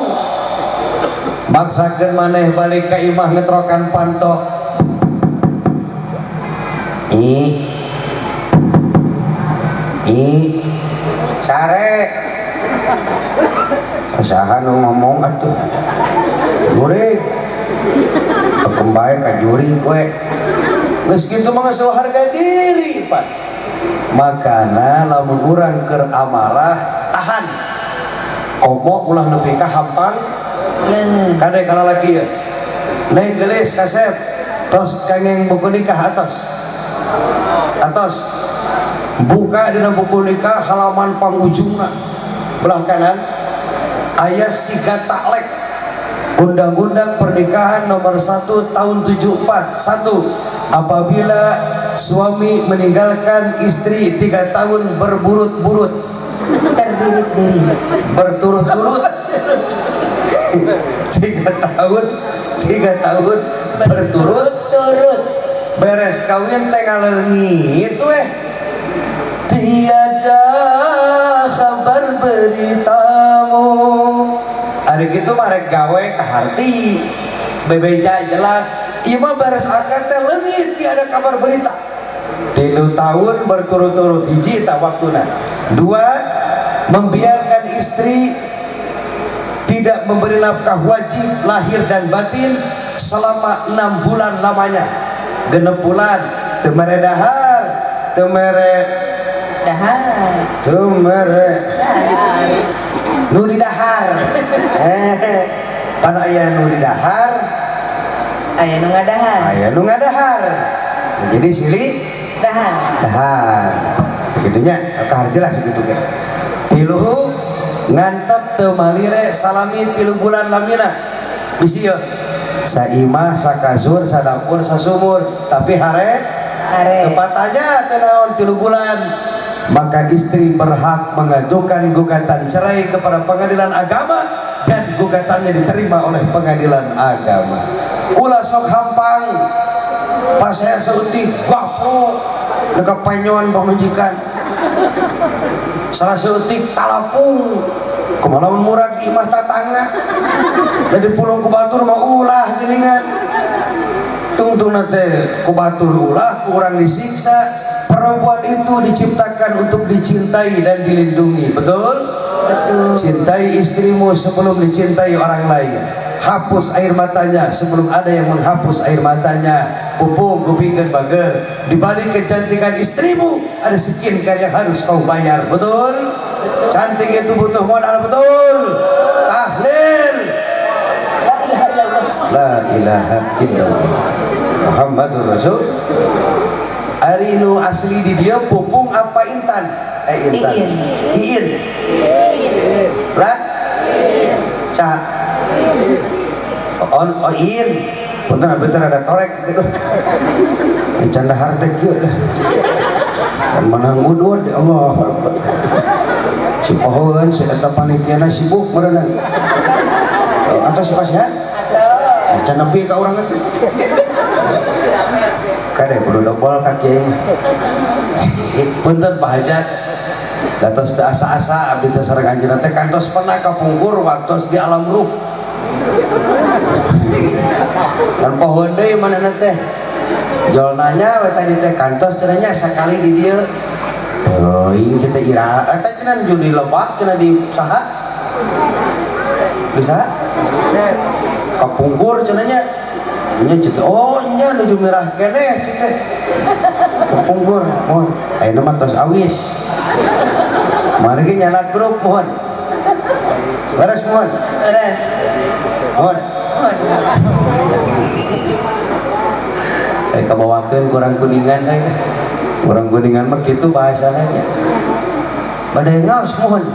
Maksakeun maneh balik ka imah ngetrokan panto. I I sare. Saha nu ngomong atuh? Jurig. Kembae ka jurig we. Geus kitu mah geus harga diri, Pak. Makana lamun urang keur amarah tahan. Komo ulah nepi ka hampang leungeun. Kade ka lalaki ieu. Neng geulis kasep tos kengeng buku nikah atos. Atos. Buka dina buku nikah halaman pangujungna. Belah kanan aya siga taklek. Undang-Undang Pernikahan Nomor 1 Tahun 74. 1. Apabila suami meninggalkan istri 3 tahun berburut-burut, terbirit-birit, berturut-turut, 3 tahun, 3 tahun berturut-turut, beres kawin teh ngaleungit weh. Tiada kabar deritamu. Ari kitu mah rek gawe kaharti bebeja jelas. Ieu mah beres akad teh leungit, tiada kabar berita. 3 tahun berturut-turut, hiji eta waktuna. 2, membiarkan istri tidak memberi nafkah wajib lahir dan batin selama 6 bulan lamanya. 6 bulan teu mere dahar, teu mere dahar, teu mere nu di dahar. Pan aya nu di dahar, aya nu ngadahar, aya nu ngadahar. Nah, jadi silih dahar, dahar. Begitunya kaharti lah segitu ge. 3, ngantep teu malire salami 3 bulan lamina. Bisi yeuh saimah, sakasur, sadapur, sasumur, tapi hare hare tepatnya teu naon 3 bulan. Maka istri berhak mengajukan gugatan cerai kepada pengadilan agama dan gugatannya diterima oleh pengadilan agama. Ulah sok hampang pas saya seutik gaplo neka penyon pamajikan. Salah seutik talapung kumaha lamun murag imah tatangga. Da dipulung ku batur mah ulah geuningan. Tungtungna teh ku batur ulah ku urang disiksa. Perempuan itu diciptakan untuk dicintai dan dilindungi, betul? Betul. Cintai istrimu sebelum dicintai orang lain. Hapus air matanya sebelum ada yang menghapus air matanya. Pupung kupingkeun bager. Di balik kecantikan istrimu ada skincare yang harus kau bayar, betul? Betul. Cantik itu butuh modal, betul? Tahlil. La ilaha illallah. La ilaha illallah. Muhammadur Rasul. Ari nu asli di dia Pupung apa Intan? Intan. Iin. Iin. Rat? Ca. On, oh in. Punten abdi teh rada torek gitu. Can dahar teh kieu dah. Can menang udud ya Allah. Si pohoeun si eta panitiana sibuk meureunna. Atos pas ya? Atos. Can nepi ka urang teh. Kade kudu dobol ka kiai mah. Punten Pak Hajat. Datos teu asa-asa abdi teh sareng anjeunna teh kantos pernah kapungkur waktos di alam ruh. Kan pohoeun deui manehna teh. Jol nanya we tadi teh kantos cenah nya sakali di dieu. Teuing cenah iraha eta cenah di lebak cenah di saha? Di saha? Kapungkur cenah nya. Nya cenah oh nya nuju mirah keneh cenah. Kapungkur mohon ayeuna mah tos awis. Mari ge nyala grup mohon. Leres mohon. Leres. Mohon. Mohon. Kabawakeun kurang kuningan euy. Kurang kuningan mah kitu bahasana nya. Bade ngaos mohon.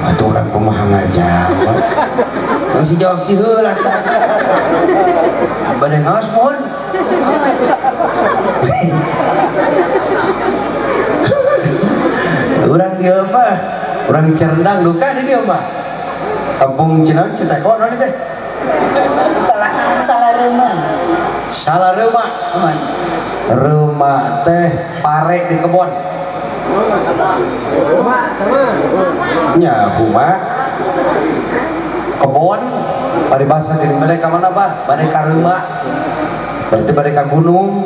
Atuh urang kumaha ngajawab. Masih jawab ti heula tah. Bade ngaos mohon. Urang dieu mah, urang di Cirendang duka di dieu mah. Kampung Cinaon Citeko naon teh? Salah rumah. Salah rumah. Rumah teh pare di kebon. Nya huma kebon paribasa di mereka mana bah? Bade ka rumah. Berarti bade ka gunung,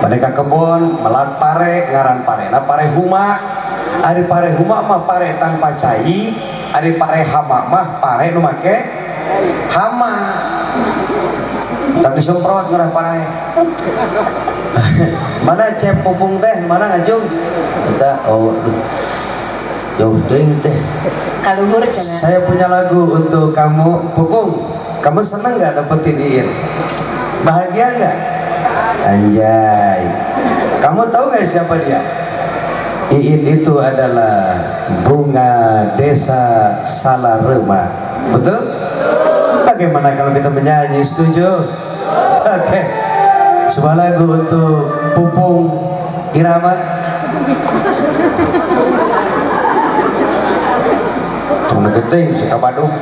bade ka kebon, melat pare, ngaran pare. Nah pare huma. Ari pare huma mah pare tanpa cai, ari pare hama mah pare nu make hama. Tapi disemprot ngerah pare. Mana cep Pupung teh, mana ngajung? Kita oh jauh teuing teh. Kaluhur cenah. Saya punya lagu untuk kamu Pupung. Kamu seneng nggak dapetin Iin? Bahagia nggak? Anjay. Kamu tahu nggak siapa dia? Iin itu adalah bunga desa Salarema. Betul? Bagaimana kalau kita menyanyi? Setuju? Oke. Okay. Sebuah lagu untuk Pupung Irama. Tunggu geting si kabadung.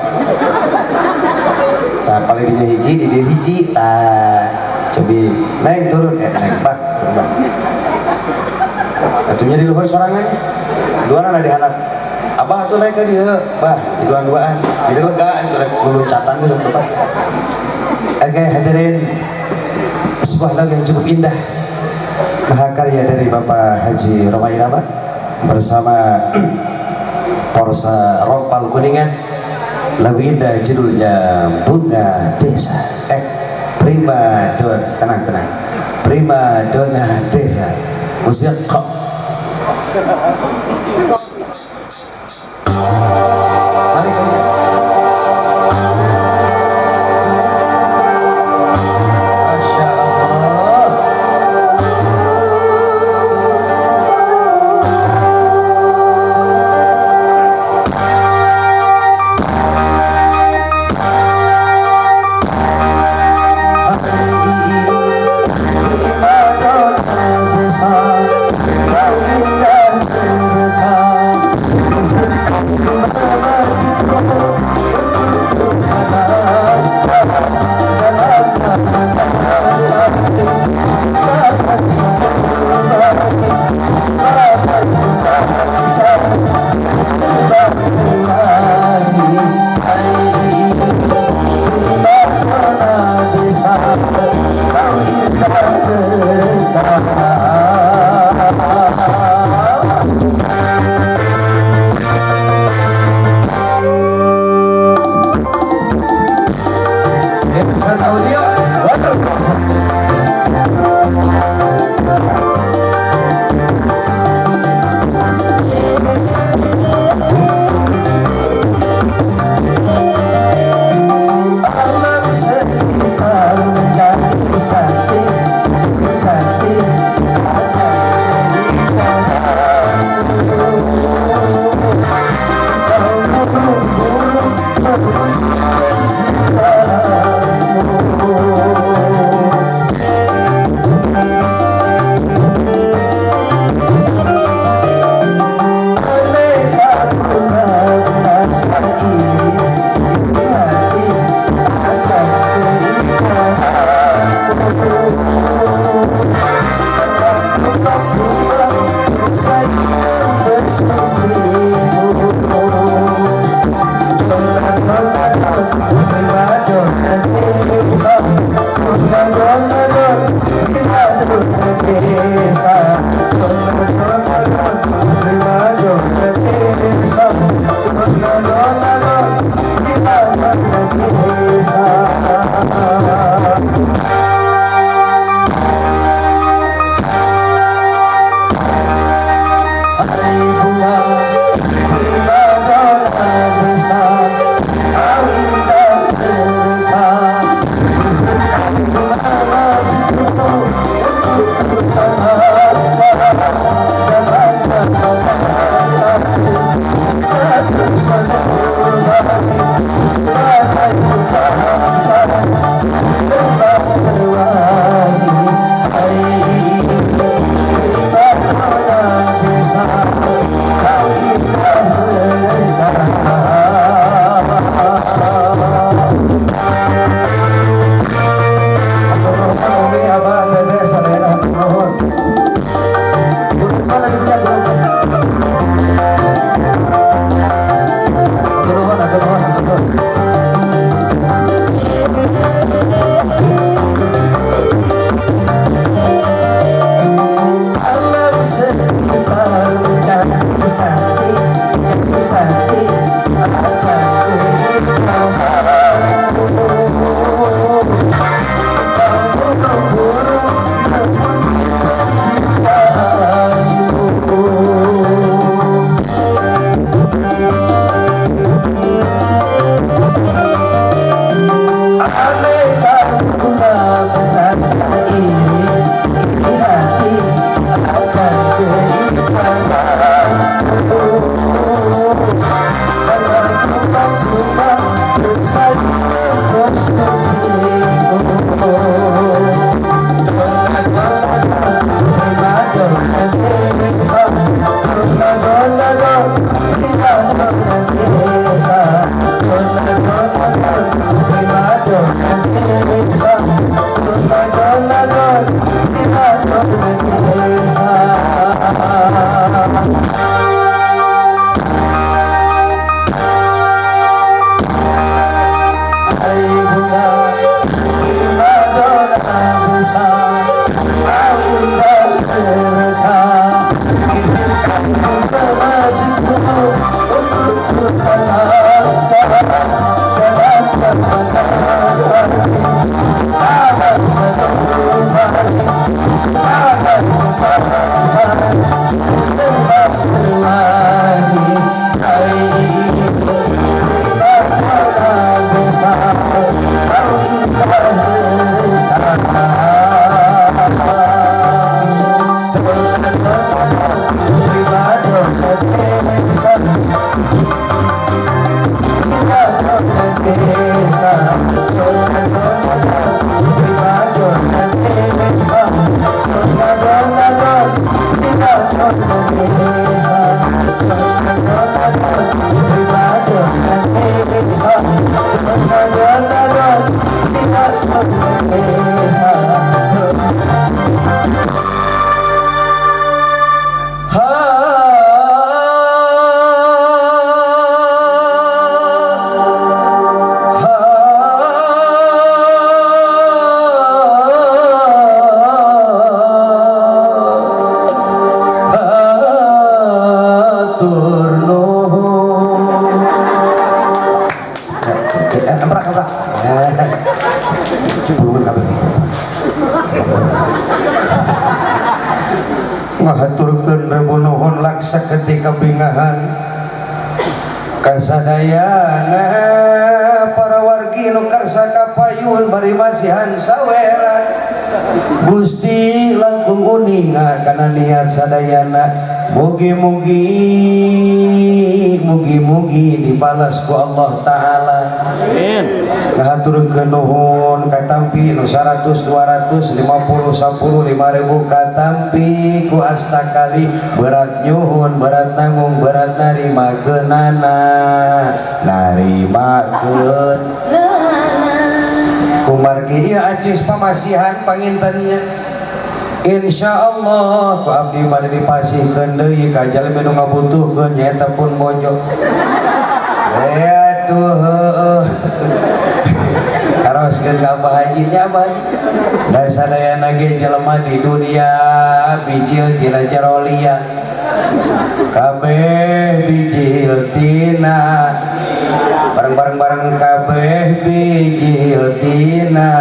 Tah paling dinya hiji, di dia hiji. Tah cobi naik turun, naik bak, turun bak. Atunya di luhur sorangannya. Dua ada di handap. Abah tuh naik ke dia, bah, di dua-duaan. Jadi lega itu rek loncatan gitu tempat. Oke, hadirin, sebuah lagu yang cukup indah, mahakarya dari Bapak Haji Rhoma Irama bersama Porsa Rompal Kuningan. Lagu indah judulnya Bunga Desa. Prima Donna, tenang tenang. Prima Donna Desa. Musik kok. Balik lagi. Masya Allah. Prima donna desa, kau indah terka. bunda Madonna besar Bunda mereka izinkan matiku untuk bertata dalam ngahaturkeun rebu nuhun laksa ketika bingahan kasadayana para wargi nu karsa kapayun bari masihan saweran Gusti langkung uninga kana niat sadayana mugi-mugi mugi-mugi dibalas ku Allah Ta'ala. Amin. Ngahaturkeun nuhun katampi nu 100 200 50 10 5000 katampi ku astakali berat nyuhun berat nanggung berat narimakeunana narimakeun kumargi ieu acis pamasihan pangintennya. Insyaallah ku abdi bade dipasihkeun deui ka jalmi nu ngabutuhkeun nyaeta pun bojo. Atuh heueuh. Taroskeun ka Abah Haji nya Abah Haji. Da sadayana ge jelema di dunia bijil tina jero liang. Kabeh bijil tina bareng-bareng kabeh bijil tina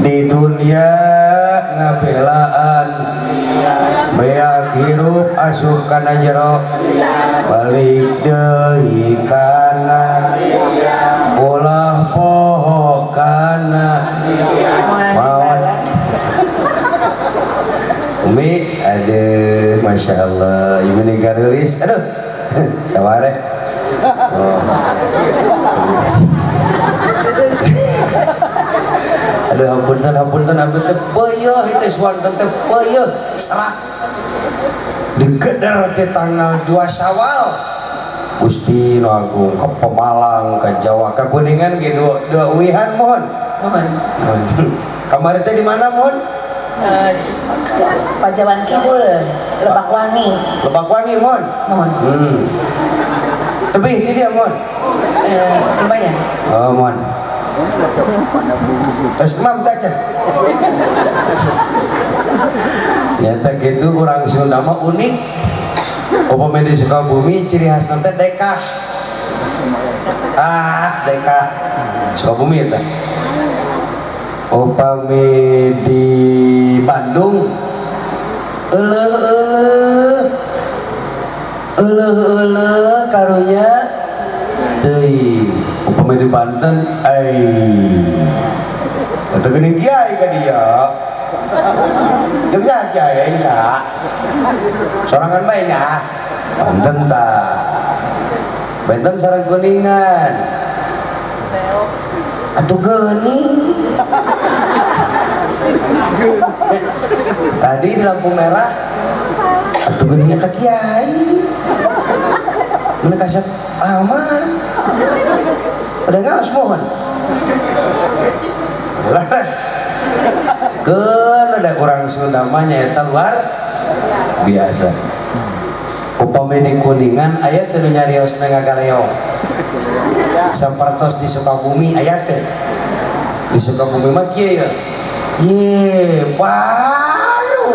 di dunia ngabelaan beak hirup asup kana jero balik deui kana ulah poho kana maot. Umi aduh Masya Allah ibu nih garulis aduh saware oh. Aduh hapunten hapunten abdi teh peuyeh itu swanten teh peuyeh salah digeder teh tanggal 2 Syawal Gusti nu Agung ke Pemalang ke Jawa ke Kuningan ge dua uihan mohon mohon kamari teh di mana mohon? Pajawan Kidul Lebakwangi. Lebakwangi mohon mohon. Tebih di dia mohon lumayan. Oh mohon. Terus mam tak nyata gitu orang Sunda mah unik. Upami di Sukabumi ciri khas nanti dekah. Ah dekah Sukabumi eta. Upami di Bandung euleuh euleuh euleuh euleuh karunya teuing. Upami di Banten ai eta geuning kiai ka dieu jeung saha kiai nya sorangan bae nya Banten tah Banten sareng Kuningan atuh geuning tadi di lampu merah atuh geuningnya ka kiai mun kasep aman udah ngaos mohon laras keun ada orang Sunda mah nyaeta luar biasa. Upami di Kuningan aya teu nu nyariosna ngagaleong. Sapertos di Sukabumi aya teh. Di Sukabumi mah kieu ya. Ye, baru.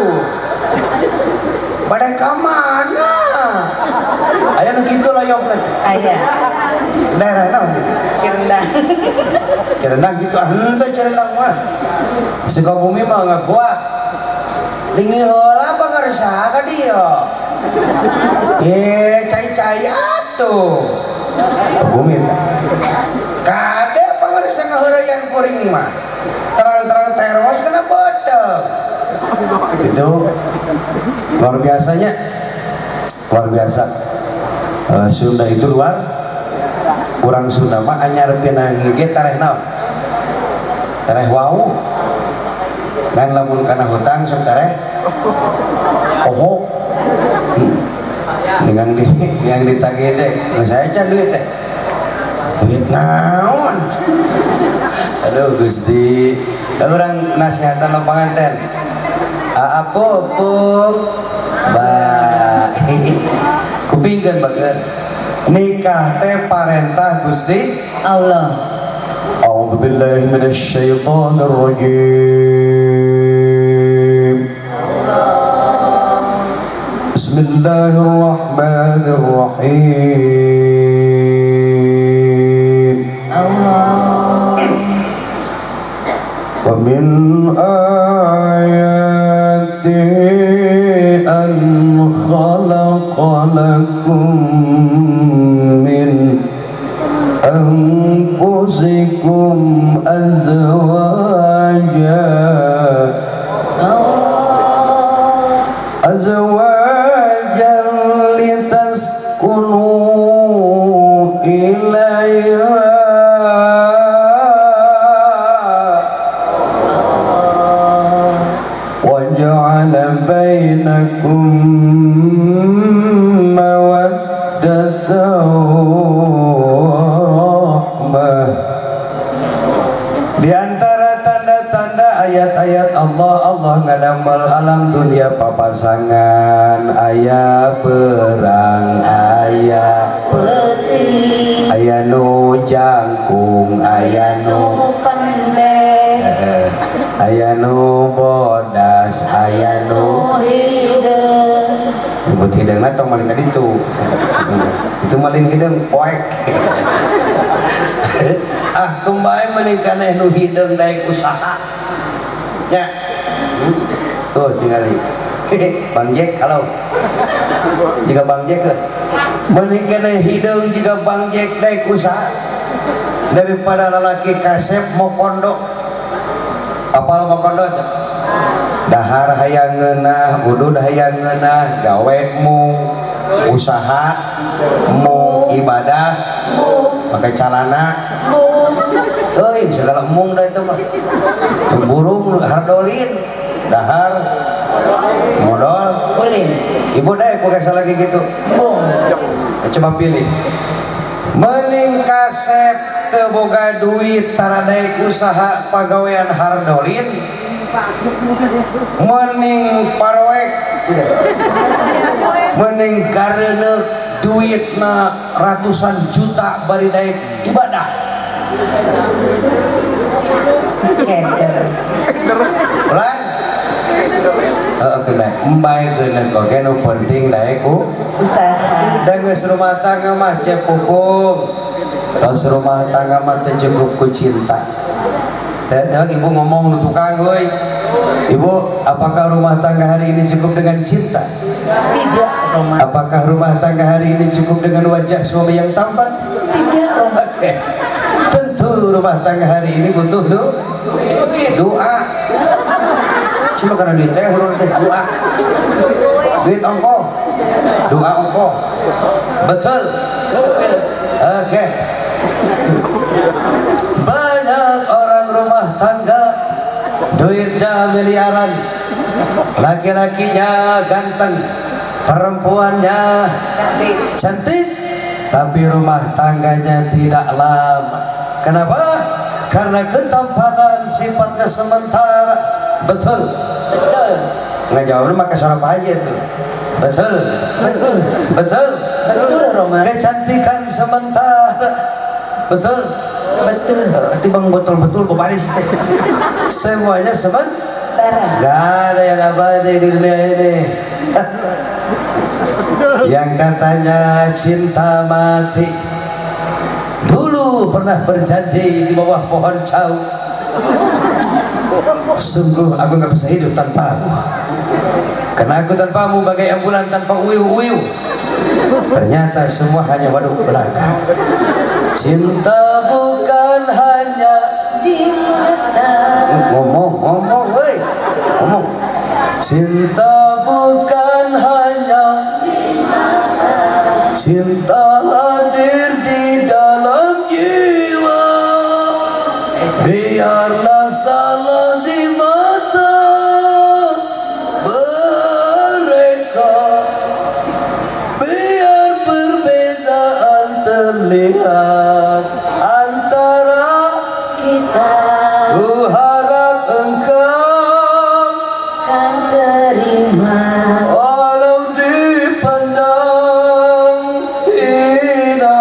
Bade ka mana? Aya nu kitu loyokna teh. Aya. Daerah naon? Cirendang. Cirendang gitu, ah henteu Cirendang mah. Sukabumi mah ngagoa. Linggih heula pangarsa ka dieu. Ye, cai-cai atuh. Sukabumi teh. Kade pangarsa ngaheureyan kuring mah. Terang-terang teros kena beuteung. Itu luar biasanya. Luar biasa. Sunda itu luar. Urang Sunda mah anyar pinanggih ge tareh naon? Tareh wau. Dan lamun kana hutang sok tareh poho. Dengan di yang ditagih teh, geus saya can duit teh. Duit naon? Aduh Gusti, urang nasihatan lo panganten. Apa pung ba kupingkeun bageun. Nikah teh parentah Gusti Allah. A'udzu billahi minasyaitonir rajim. Bismillahirrahmanirrahim. Allah. Wa min ayatihi an khalaqa lakum min anfusikum azwaja azwajan litaskunu ilaiha wa ja'ala bainakum mawaddatan wa rahmah. Di antara tanda-tanda ayat-ayat Allah, Allah ngadamel alam dunia papasangan, aya berang, aya peuting, aya nu jangkung, aya nu pendek, aya nu bodas, aya nu hideung. Nyebut hideungna tong malin ka ditu. Itu malin hideung poek. Ah kembali menikah nu hideung daek usaha. Ya. Tuh tingali. Bang Jack halo. Jika Bang Jack ke. Menikah hideung jika Bang Jack daek usaha. Daripada lalaki kasep mokondo. Apal mokondo teh? Dahar hayang ngeunah, udud hayang ngeunah, gawe mung, usaha mung, ibadah mung, pakai calana mung. Teuing segala mung dah itu mah. Burung hardolin, dahar modal ulin. Ibu deh pakai salah lagi gitu. Mung. Coba pilih. Mending kasep teu boga duit tara daek usaha pagawean hardolin, mending paroek mending gareuneuh duitna ratusan juta bari daek ibadah. Keder. Ulang. Heeh kena embae geuneuk oge nu penting daek ku usaha. Da geus rumah tangga mah cep pupung. Tos rumah tangga mah teu cukup ku cinta. Teh ibu ngomong nu tukang euy. Ibu, apakah rumah tangga hari ini cukup dengan cinta? Tidak, Roma. Apakah rumah tangga hari ini cukup dengan wajah suami yang tampan? Tidak, Roma. Oke. Tentu rumah tangga hari ini butuh doa. Cuma karena duit teh, huruf teh doa. Duit ongko, doa ongko. Betul. Oke. Banyak orang rumah tangga duitnya miliaran, laki-lakinya ganteng, perempuannya cantik, cantik, tapi rumah tangganya tidak lama. Kenapa? Karena ketampanan sifatnya sementara. Betul. Betul. Nggak jawab lu pakai suara apa aja tuh. Betul. Betul. Betul. Betul, Roma. Kecantikan sementara, Betul? Betul. Tibang betul-betul bebaris teh. Semuanya sementara. Gak ada yang abadi di dunia ini. Yang katanya cinta mati dulu pernah berjanji di bawah pohon cau. Sungguh aku gak bisa hidup tanpamu, karena aku tanpamu bagai ambulan tanpa uiu-uiu. Ternyata semua hanya waduk belaka. Cinta bukan hanya di mata. Ngomong, ngomong, woi, ngomong. Cinta bukan hanya di mata. Cinta hadir di dalam jiwa. Biarlah salah di mata mereka, biar perbedaan terlihat antara kita. Ku harap engkau kan terima walau dipandang hina,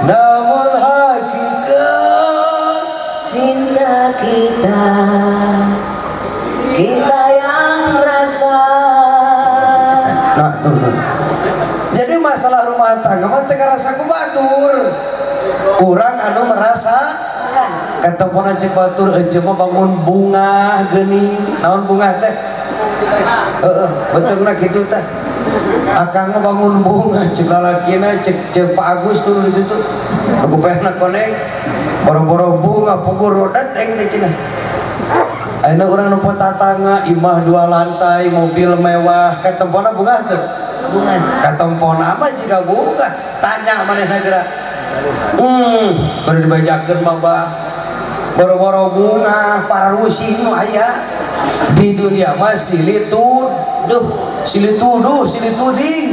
namun hakikat cinta kita, kita yang rasa. Nah, nah. Jadi masalah rumah tangga mah teu karasa ku batur. Urang anu merasa kan katempona cek batur eueuh mah bangun bunga geuning. Naon bunga teh? Heeh, betulna kitu teh. Akang mah bangun bunga cek lalakina cek cek Pak Agus tuh di situ. Aku pehna koneng. Boro-boro bunga pugur rodat aing teh cenah. Ayeuna urang nu tatangga imah 2 lantai, mobil mewah, katempona bunga teh? Bunga. Katempona mah jiga bunga. Tanya manehna geura. Kudu dibajakeun mah bah. Boro-boro bunga pararusi nu aya di dunia mah silih tuduh, silih tuduh, silih tuding.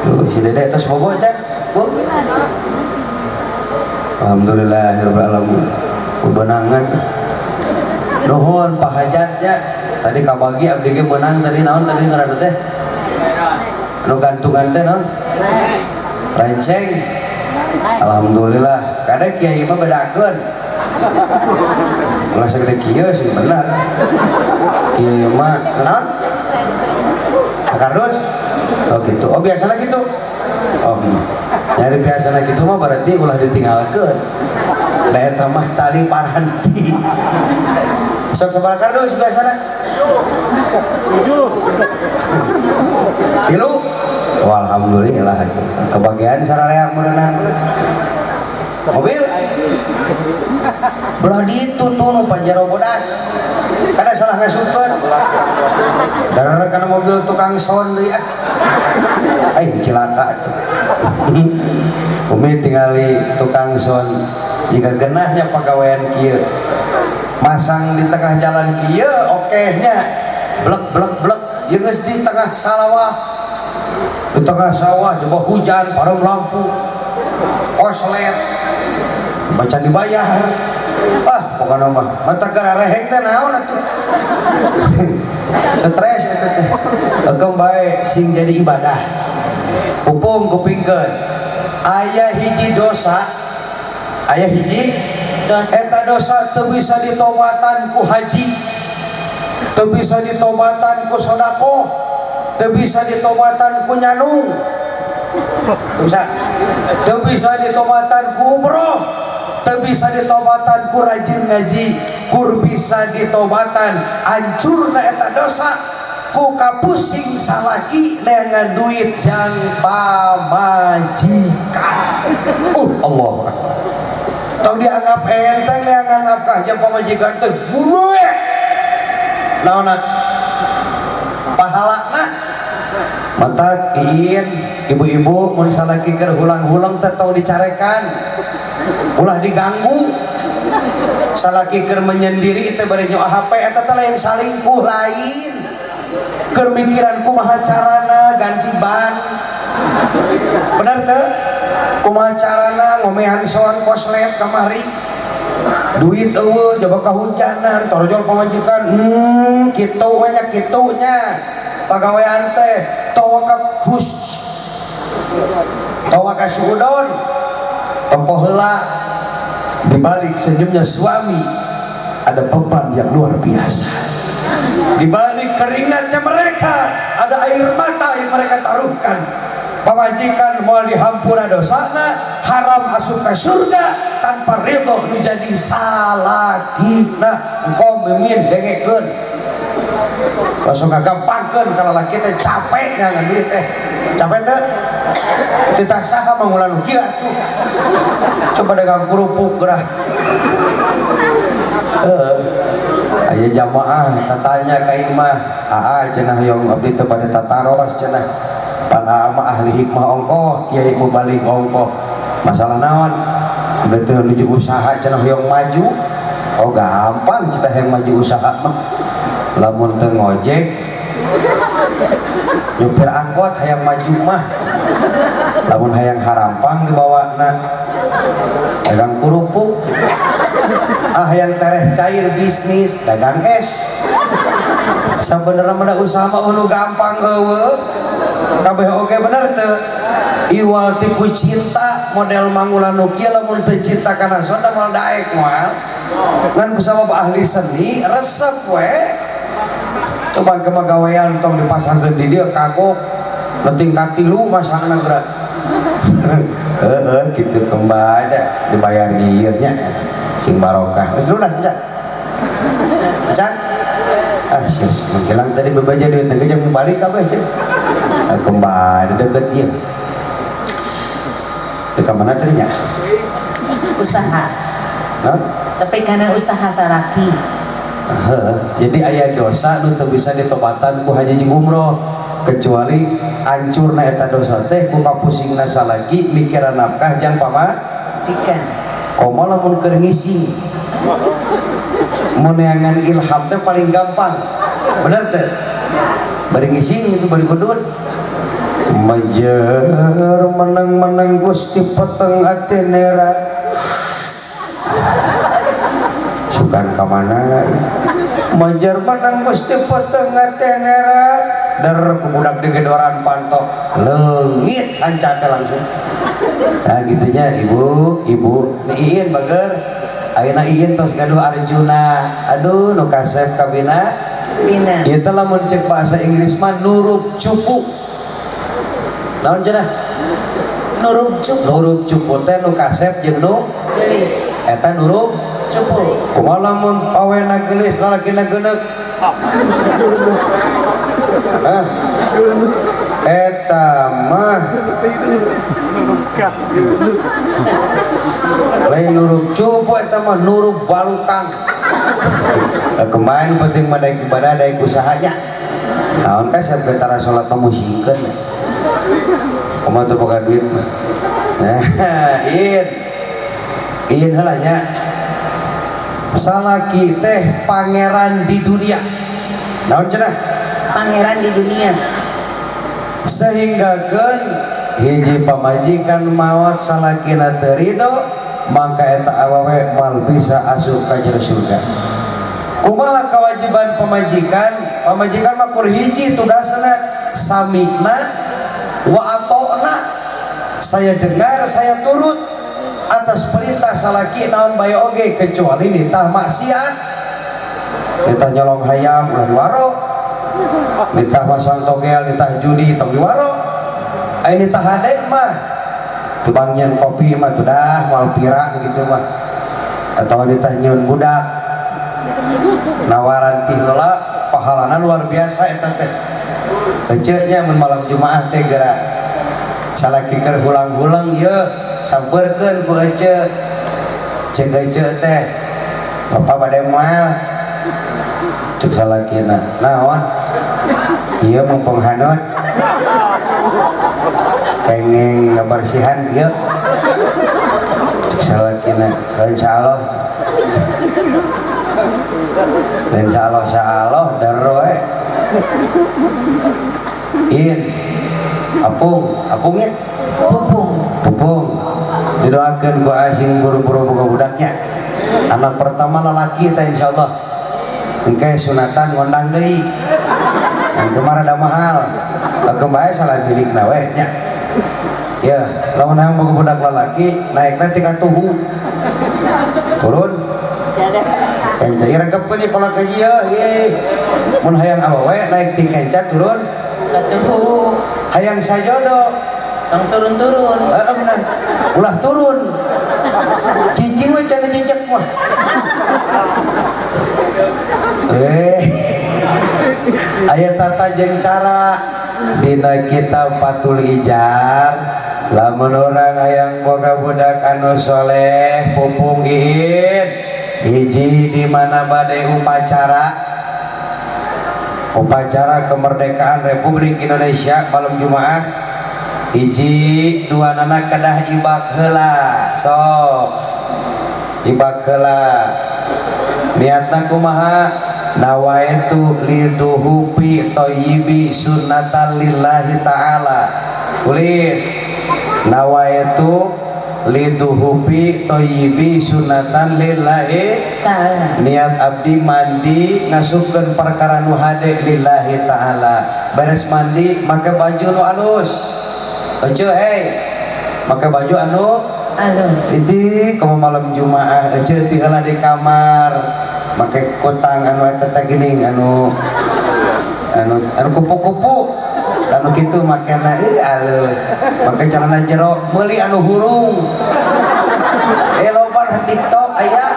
Tuh si Dede tos bobo cek. Bu. Alhamdulillahirabbil alamin. Bebenangan. Nuhun Pak Hajatnya. Tadi kabagi abdi ge meunang tadi naon tadi ngaranna teh? Anu gantungan teh naon? Renceng. Alhamdulillah. Kadang kiai mah bedakeun. Ulah sagede kieu sih bener. Kiai mah naon? Kardus. Oh gitu. Oh biasana gitu. Oh. Nyari biasana gitu mah berarti ulah ditinggalkeun. Da eta mah tali paranti. Sok sabaraha kardus biasana? 7. 3. Walhamdulillah itu. Kebagian sararea meureunan. Mobil. Belah ditu tuh nu Pajero bodas. Kada salah ngasupkeun. Darah kana mobil tukang sound deui ah. Aing cilaka atuh. Umi tingali tukang sound jika genahnya pagawean kieu. Masang di tengah jalan kieu okehnya blek blek blek ieu geus di tengah sawah. Di tengah sawah coba hujan parum lampu. Koslet baca dibayar. Ah, pokona mah mata gara reheng teh naon atuh. Stres eta teh. Engkeum bae sing jadi ibadah. Pupung kupingkeun. Aya hiji dosa, aya hiji dosa. Eta dosa teu bisa ditobatan ku haji, teu bisa ditobatan ku sedekah, teu bisa ditobatan ku nyanung. Teu bisa. Teu bisa ditobatan ku umroh, teu bisa ditobatan ku rajin ngaji, kur bisa ditobatan hancurna eta dosa ku kapusing salaki neangan duit jang pamajikan. Allahu Akbar. Tong dianggap enteng neangan nafkah jang pamajikan teh buruh. Naonna? Pahalana. Mata iin ibu-ibu mun salaki keur hulang-hulang teh tong dicarekan. Ulah diganggu. Salaki keur menyendiri teh bari nyoa HP eta teh lain salingkuh lain. Keur mikiran kumaha carana ganti ban. Bener teu? Kumaha carana ngomean soan koslet kamari. Duit eueuh coba kahujanan torjol pamajikan. Kitu we nya kitu nya. Pagawean teh tawakal khus. Tawa ka suudon tempo heula. Di balik senyumnya suami ada beban yang luar biasa. Di balik keringatnya mereka ada air mata yang mereka taruhkan. Pamajikan moal dihampura dosana, haram asup ka surga tanpa ridho nu jadi salakina. Engko mimin dengekeun. Langsung kagampangkeun ka lalaki teh capek ngan duit teh. Capek teh? Titah saha mangulan nu kieu atuh. Coba dagang kerupuk gerah. Aya jamaah tatanya ka imah, aa cenah hoyong abdi teh bade tataros cenah. Pan aa mah ahli hikmah ongkoh, kiai mubalig ongkoh. Masalah naon? Abdi teh nuju usaha cenah hoyong maju. Oh gampang kita hayang maju usaha mah. Lamun teu ngojek nyupir angkot hayang maju mah. Lamun hayang harampang dibawana dagang kerupuk. Ah hayang tereh cair bisnis dagang es. Sabenerna mah usaha mah nu gampang eueuh. Kabeh oge bener teu? Iwal ti ku cinta model mangulan nu kieu lamun teu cinta kana sonda moal daek moal. Ngan kusabab ahli seni resep we. Coba ke magawean tong dipasangkeun di dieu kagok penting katilu masangna geura. Heeh kitu kembada dibayar ieu nya sing barokah. Geus lunas encan. Encan. Ah sis mengkilang tadi bebaja duit teh jeung balik kabeh cenah. Kembali deket ieu. Dekat mana tadi nya? Usaha. Hah? Tapi karena usaha salaki. Jadi aya dosa nu teu bisa ditobatan ku haji jeung umroh kecuali ancurna eta dosa teh ku kapusingna salaki mikiran nafkah jang pamajikan. Komo lamun keur ngising mun neangan ilham teh paling gampang. Bener teu? Bari ngising itu bari kudut. Majer menang-menang Gusti peteng atenera. Sukan ka mana? Majer menang Gusti peteng atenera. Der budak digedoran pantok leungit hanca teh langsung. Nah gitunya ibu, ibu ni iin bager. Ayeuna iin tos gaduh Arjuna. Aduh nu kasep kabina. Bina. Ieu teh lamun ceuk bahasa Inggris mah nurup cupu. Naon cenah? Nurup cupu. Nurup cupu teh nu kasep jeung nu geulis. Eta nurup cupu. Kumaha lamun awena geulis lalakina geuneuk? Hah? Eta mah lain nurup cupu eta mah nurup balukang. Kemarin penting mah daek ibadah daek usahanya. Naon ka sampe tara salat mah musingkeun. Kumaha teu boga duit mah. Iin. Iin heula nya. Salaki teh pangeran di dunia. Naon cenah? Pangeran di dunia. Sehingga keun hiji pamajikan maot salakina teu ridho maka eta awewe moal bisa asup ka jero surga. Kumaha kewajiban pamajikan? Pamajikan mah kur hiji tugasna sami'na wa ata'na. Saya dengar, saya turut atas perintah salaki naon bae oge kecuali nitah maksiat. Nitah nyolong hayam ulah diwaro. Nitah masang togel, nitah judi tong diwaro. Aya nitah hade mah tubang nyeun kopi mah tuh dah moal pira gitu mah. Atau nitah nyeun budak. Nawaran ti heula pahalana luar biasa eta teh. Eceu nya mun malam Jumaah teh geura salaki keur hulang-hulang ieu sampeurkeun ku eceu. Ceuk eceu teh bapak bade moal. Ceuk salakina naon? Ieu mumpung hanut. Kenging ngabersihan ieu. Ceuk salakina insyaallah. Insyaallah insyaallah dero we. In apung, apungnya? Pupung. Pupung. Didoakeun ku asing buru-buru boga budaknya. Anak pertama lalaki teh insyaallah. Engke sunatan ngondang deui. Engke mah rada mahal. Engke bae salah milikna we nya. Ya, lamun hayang boga budak lalaki naikna ti katuhu. Turun. Kenca ieu rengkepkeun ieu kolot ka ieu. Mun hayang awewe naik ti kenca turun katuhu. Hayang sajodo tong turun-turun. Heeh bener. Ulah turun. Cicing we cenah cicek mah. Aya tata jeung cara dina kitab Fathul Ijar. Lamun urang hayang boga budak anu soleh pupung iin hiji di mana bade upacara upacara kemerdekaan Republik Indonesia malam Jumaah hiji dua nana kedah ibak heula sok ibak heula niatna kumaha nawaitu liduhupi thayyibi sunnatan lillahi ta'ala tulis nawaitu liduhupi thayyibi sunnatan lillahi ta'ala niat abdi mandi ngasupkeun perkara nu hade lillahi ta'ala beres mandi make baju nu alus eceu hei make baju anu alus jadi kamu malam Jumaah eceu ti heula di kamar make kutang anu eta teh geuning anu anu anu kupu-kupu anu kitu makena euy alus make celana jero meuli anu hurung loba na TikTok aya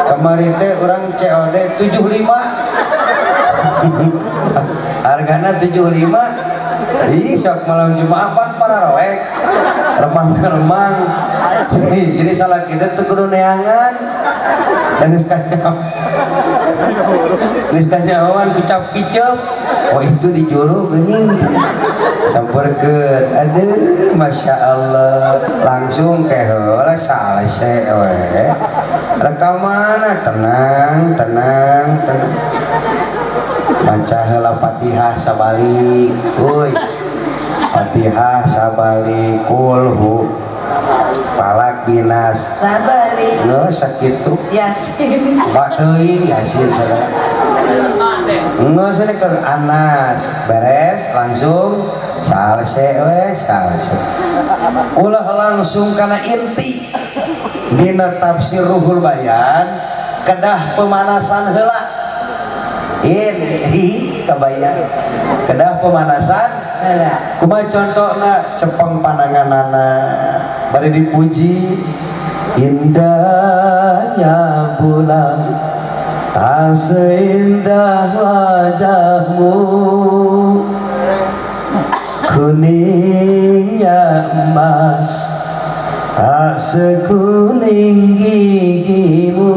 kamari teh urang COD 75 hargana 75 ih sok malam Jumaah pan pararoek remang-remang jadi salah kita tuh kudu neangan dan geus kanyahoan kucap kicep oh itu di juru geuning samperkeun aduh masya Allah langsung ke heula salese we rekaman tenang tenang tenang baca heula Fatihah sabalik euy Fatihah sabalik kulhu palak dinas sabalik geus sakitu Yasin bak teuing Yasin sagala geus ini ke Anas beres langsung salese we salese ulah langsung kana inti dina tafsir Ruhul Bayan kedah pemanasan heula ini kebayang kedah pemanasan heula kumaha contona cepeng pananganana bari dipuji indahnya bulan tak seindah wajahmu kuningnya emas tak sekuning gigimu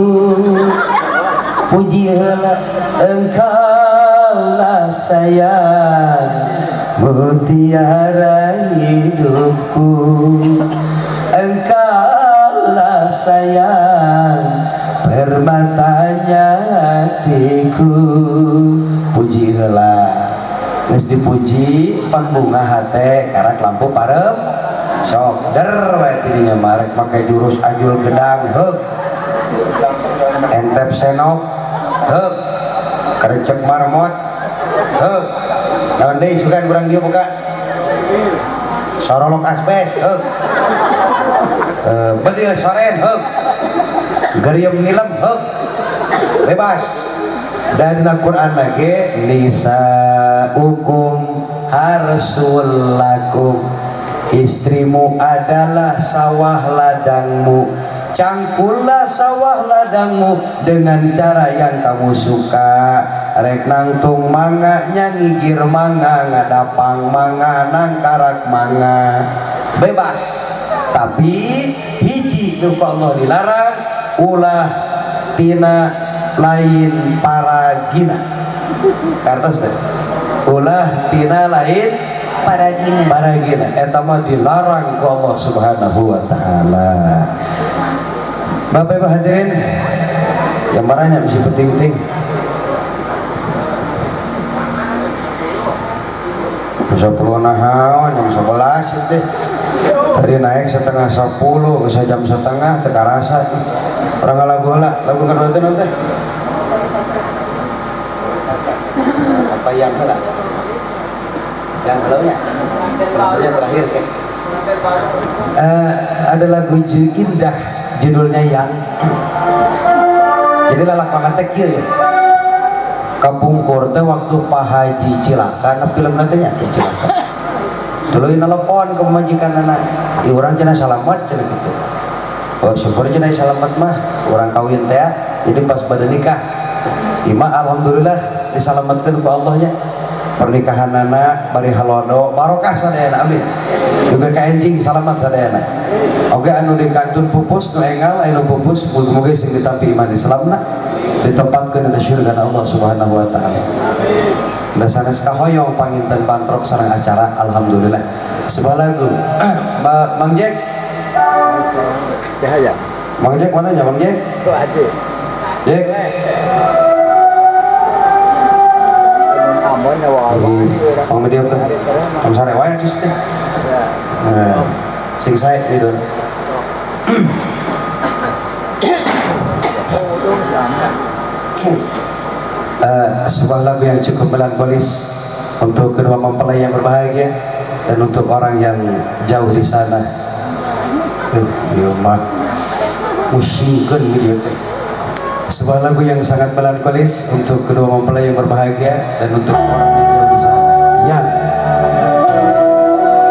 puji heula engkaulah sayang mutiara hidupku engkaulah sayang permatanya hatiku puji heula geus dipuji pan bunga hate karak lampu parem sok der we tidinya marek make jurus ajul gedang heug entep senok heug kerecek marmot heug naon deui sugan urang dieu buka sorolok asbes heug bedil soren heug geriem nilem heug bebas dan dina Quran lagi nisaukum harsul lakum istrimu adalah sawah ladangmu cangkullah sawah ladangmu dengan cara yang kamu suka rek nangtung mangga nyangigir mangga ngadapang mangga nangkarak mangga bebas tapi hiji nu Allah dilarang ulah tina lain paragina kartos deh ulah tina lain paragina paragina eta mah dilarang ku Allah Subhanahu wa taala. Bapak Ibu hadirin yang marahnya bisa penting-penting 10 nahaon jam 11 itu tadi naik 9:30 bisa jam setengah teka rasa orang ngalah bola lagu kedua itu nanti apa yang heula yang helaunya Maksudnya terakhir kan. Ada lagu indah judulnya Yang. Jadi lalakon teh kieu ya. Kapungkur teh waktu Pak Haji Cilaka, na film nanti nya Cilaka. Tuluy nelpon ke pamajikanana, "Ih urang cenah salamet cenah kitu." Oh syukur cenah salamet mah, urang kawin teh. Jadi pas pada nikah, ima alhamdulillah disalametkeun ku Allah nya. Pernikahanana bari halodo barokah sadayana, amin. Juga ka enjing salamet sadayana. Oge anu di kantun pupus nu engal anu pupus mugi-mugi sing ditampi iman Islamna ditempatkeun dina surga Allah Subhanahu wa taala. Da sanes kahoyong panginten bantrok sareng acara alhamdulillah. Sebuah lagu Mang Jack. Ya. Mang Jack mana nya Mang Jack? Tuh aja. Jack. Pang media kan. Pang sare wae geus teh. Nah, sing sae gitu. Sebuah lagu yang cukup melankolis untuk kedua mempelai yang berbahagia dan untuk orang yang jauh di sana. Ieu mah musingkeun video teh. Sebuah lagu yang sangat melankolis untuk kedua mempelai yang berbahagia dan untuk orang yang jauh di sana. Ya.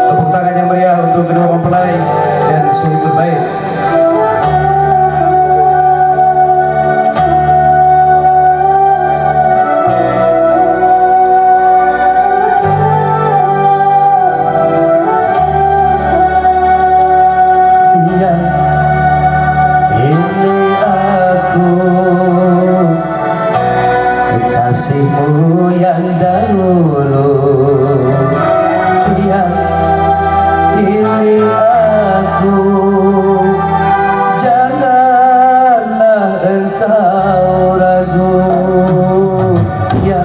Tepuk tangan yang meriah untuk kedua mempelai dan sohibul bait. Ya, ini aku kekasihmu yang dahulu. Ya, ini aku, janganlah engkau ragu. Ya,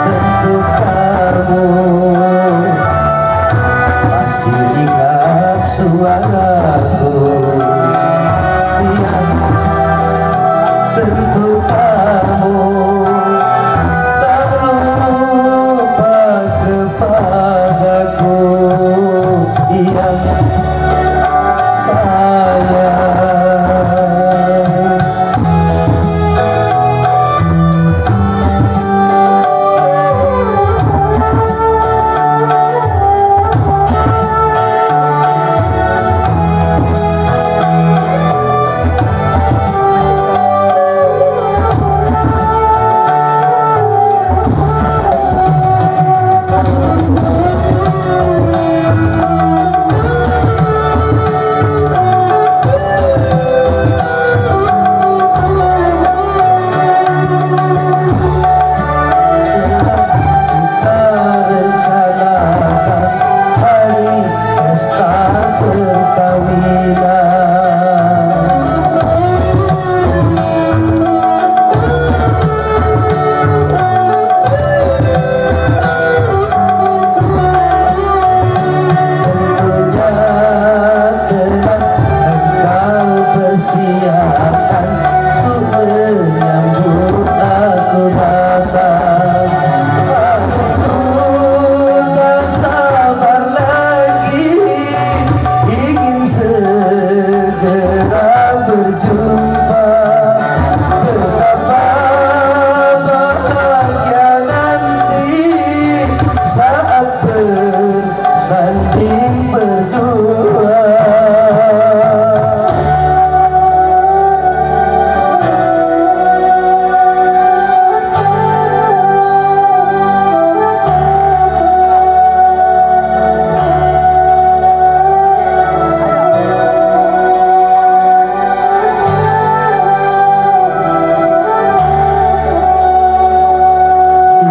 tentu kamu masih ingat suaraku. Ya, tentu kamu tak lupa kepadaku. Ya, sayang. Bersanding berdua.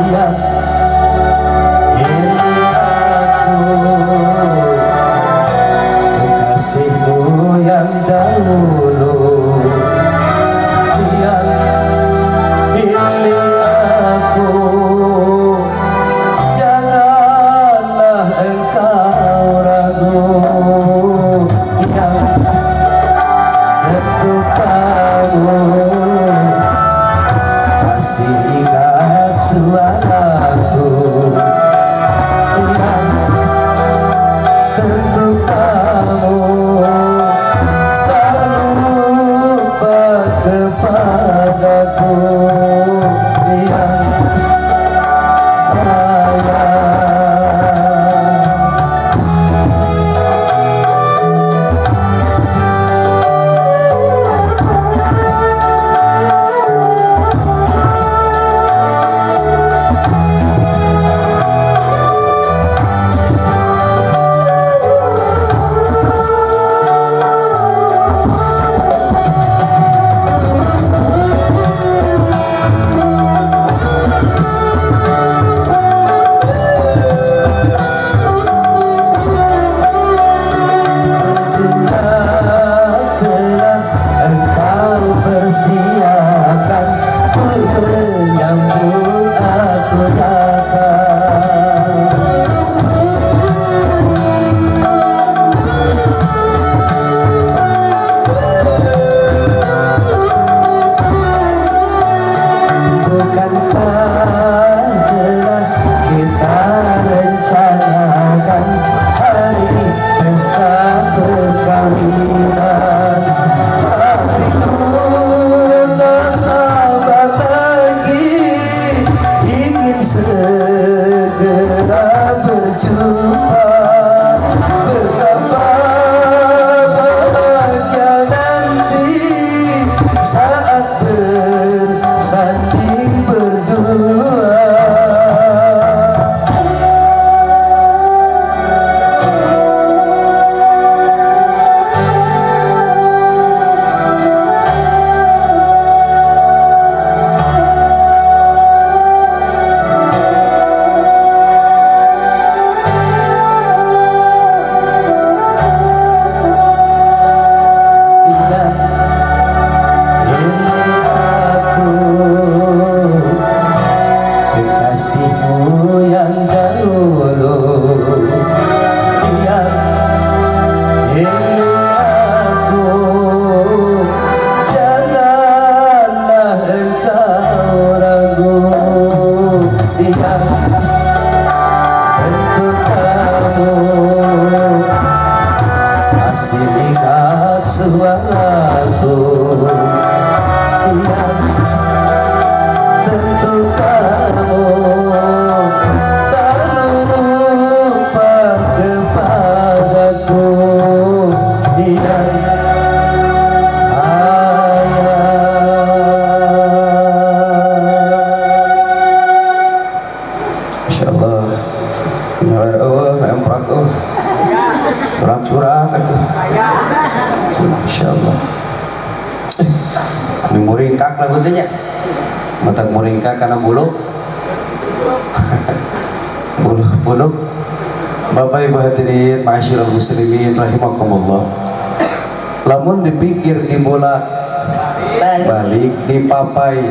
Ya, ini aku kekasihmu yang dahulu. Ya, ini aku, janganlah engkau ragu. Ya, tentu kamu masih ingat suaraku. Ya, Aku yang sayang. Telah engkau persiapkan untuk menyambut aku datang. Bukankah telah kita rencanakan hari pesta perkawinan? Hatiku tak sabar lagi, ingin segera berjumpa. Betapa bahagia nanti saat bersanding berdua. Iya, ini aku kekasihmu yang dahulu. Iya, ini aku, janganlah engkau ragu. Iya, tentu kamu masih ingat suaraku. Iya, tentu kamu tak lupa kepadaku. Iya, sayang. Masya Allah, nyalar eueuh nemprak eueuh. Curang-curang atuh. Masya Allah. Ini muringkak lagu teh nya. Matak muringkak kana bulu. Bulu-bulu. Bapak Ibu hadirin, ma'asyiral muslimin rahimakumullah. Lamun dipikir di bola Balik. balik dipapai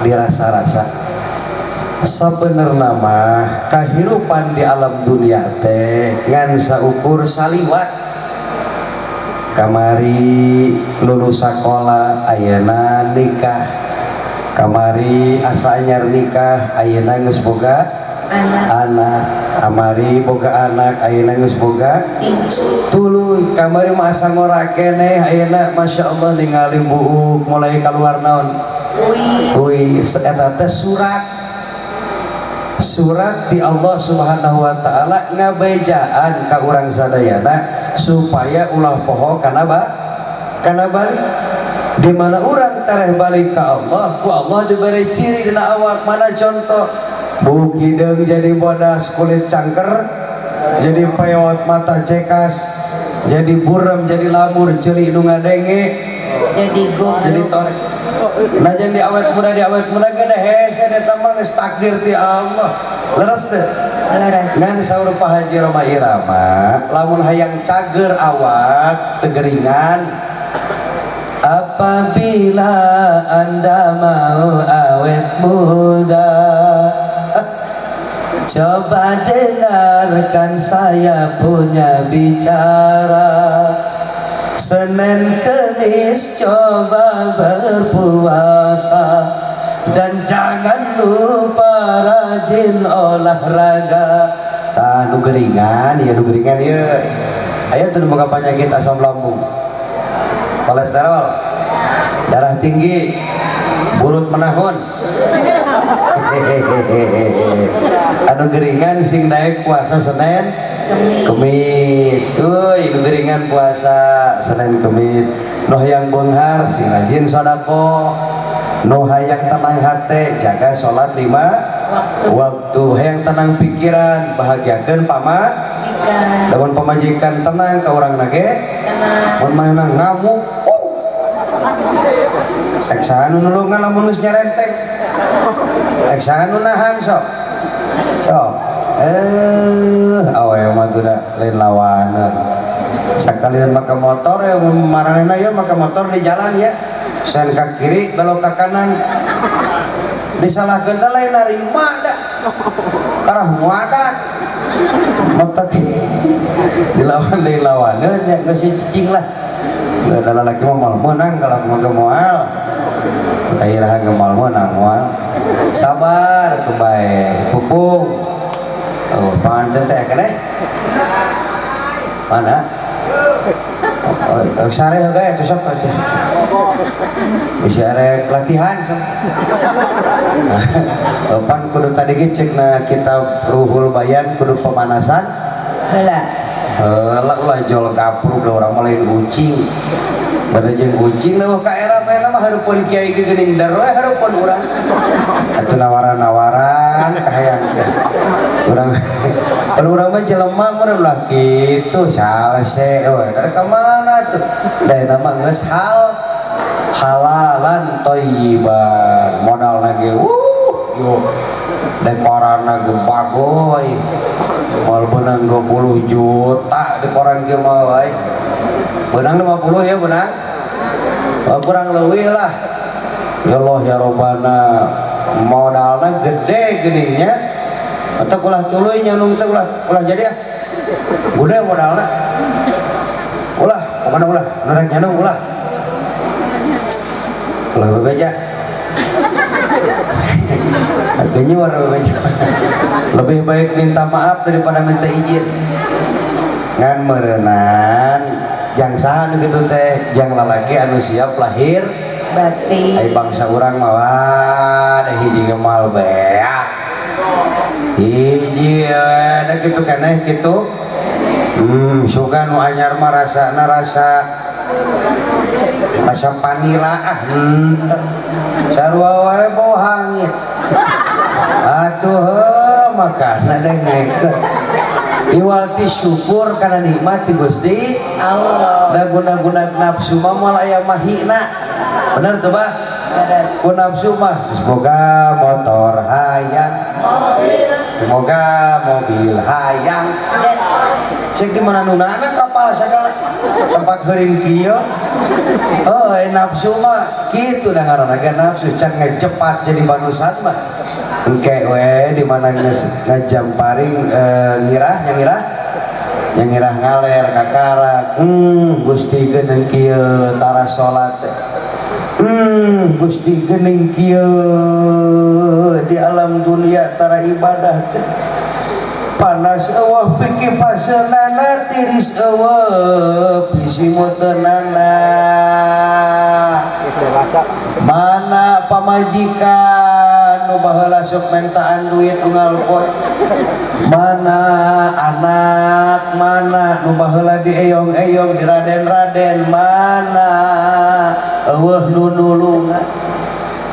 dirasa-rasa, sabenerna mah kahirupan di alam dunia teh ngan saukur saliwat. Kamari lulus sakola, ayeuna nikah. Kamari asa anyar nikah, ayeuna geus boga Anak. anak. Kamari boga anak, ayeuna geus boga Incu. tuluy. Kamari mah asa ngora keneh, ayeuna Masya Allah ningali buuk mulai keluar naon. Wih. Wih, eta teh surat surat di Allah Subhanahu wa taala ngabejaan ka urang sadayana supaya ulah poho kana kana balik. Di mana urang tereh balik ka Allah, ku Allah diberi ciri dina awak. Mana contoh? Buuk hideung jadi bodas, kulit cangker jadi peot, mata cekas jadi burem, jadi lamur, ceuli nu ngadenge Jadi goblok. Jadi torek. Nah, jadi awet muda, di awet muda gede hese eta mah geus takdir ti Allah. Leres teu? Leres. Ngan saur Pak Haji Rhoma Irama, lamun hayang cager awak tegeringan, apabila Anda mau awet muda, coba dengarkan saya punya bicara. Senin Kemis coba berpuasa, dan jangan lupa rajin olahraga. Tah nu geringan, ya nu geringan ieu. Aya teu boga penyakit asam lambung, kolesterol. Darah tinggi, burut menahun. Anu geringan sing naik puasa Senin Kemis. Euy, nu geringan puasa Senin Kemis. Nu hayang beunghar sing rajin sedekah. Nu hayang tenang hate jaga salat 5 waktu. Hayang tenang pikiran bahagiakeun pamajikan. Lamun pamajikan tenang ka urang ge tenang. Mun manehna ngamuk, ek saha nu nulungan lamun geus nyarentek. Ek saha nu nahan sok. Sok. Awewe mah tuh da lain lawaneun. Sakalian make motor ya maranehna ya make motor di jalan ya. Sen ka kiri belok ka kanan. Disalahkeun teh lain narima da. Karah muadat. Matak dilawan deui lawaneun nya geus cicing lah. Da lalaki mah moal meunang kalau mah ge moal. Akhirnya ge moal meunang moal. Sabar kebae pupung. Oh, panganten teh keneh. Mana? Oh, sare heula atuh sok atuh. Bisa rek latihan sok. Pan kudu tadi ge ceukna kitab Ruhul Bayan kudu pemanasan heula. Heula ulah jol kapruk da urang mah lain ucing. Bada jeung ucing leuweuh ka era bae mah hareupeun kiai ge geuning der we hareupeun urang. Atuh nawaran-nawaran kahayang teh. Urang kalau urang mah jelema meureun lah kitu salese we. Kada ka mana tuh? Da eta mah geus hal halalan thayyiban. Modalna ge yo dekoranna ge bagoy. Moal beunang 20 juta dekoran ge mah wae. Beunang 50 ya beunang. Kurang leuwih lah. Ya Allah ya Robbana, modalna gede geuningnya. Atau ulah tuluy nyandung teh ulah ulah jadi ah. Gede modalna. Ulah, pokona ulah, nu rek nyandung ulah. Ulah bebeja. Genyur bebeja. Lebih baik minta maaf daripada minta izin. Ngan meureunan jang saha nu kitu teh, jang lalaki anu siap lahir batin. Ai bangsa urang mah wah da hiji ge moal beak. Hiji da kitu keneh kitu. Sugan nu anyar mah rasana rasa rasa panila ah henteu. Sarua wae bau hangit. Atuh heuh makana dengekeun. Iwal ti syukur kana nikmat ti Gusti Allah. Da guna-guna nafsu mah moal aya mahina. Bener tuh bah? Beres. Ku nafsu mah semoga motor hayang, mobil, semoga mobil hayang, jet. Cek di mana nunana kapal segala tempat heuring kieu. Oh, nafsu mah kitu da ngaranna ge nafsu can ngecepat jadi manusia mah. Engke we di mana ngajamparing ngirah nyangirah nyangirah ngaler kakarak. Gusti geuning kieu tara salat teh. Gusti geuning kieu di alam dunia tara ibadah teh. Panas eueuh pikipaseunana tiris eueuh pisimuteunana. Mana pamajikan nu baheula sok mentaan duit unggal poe. Mana anak, mana nu baheula dieyong-eyong diraden-raden, mana eueuh nu nulungan.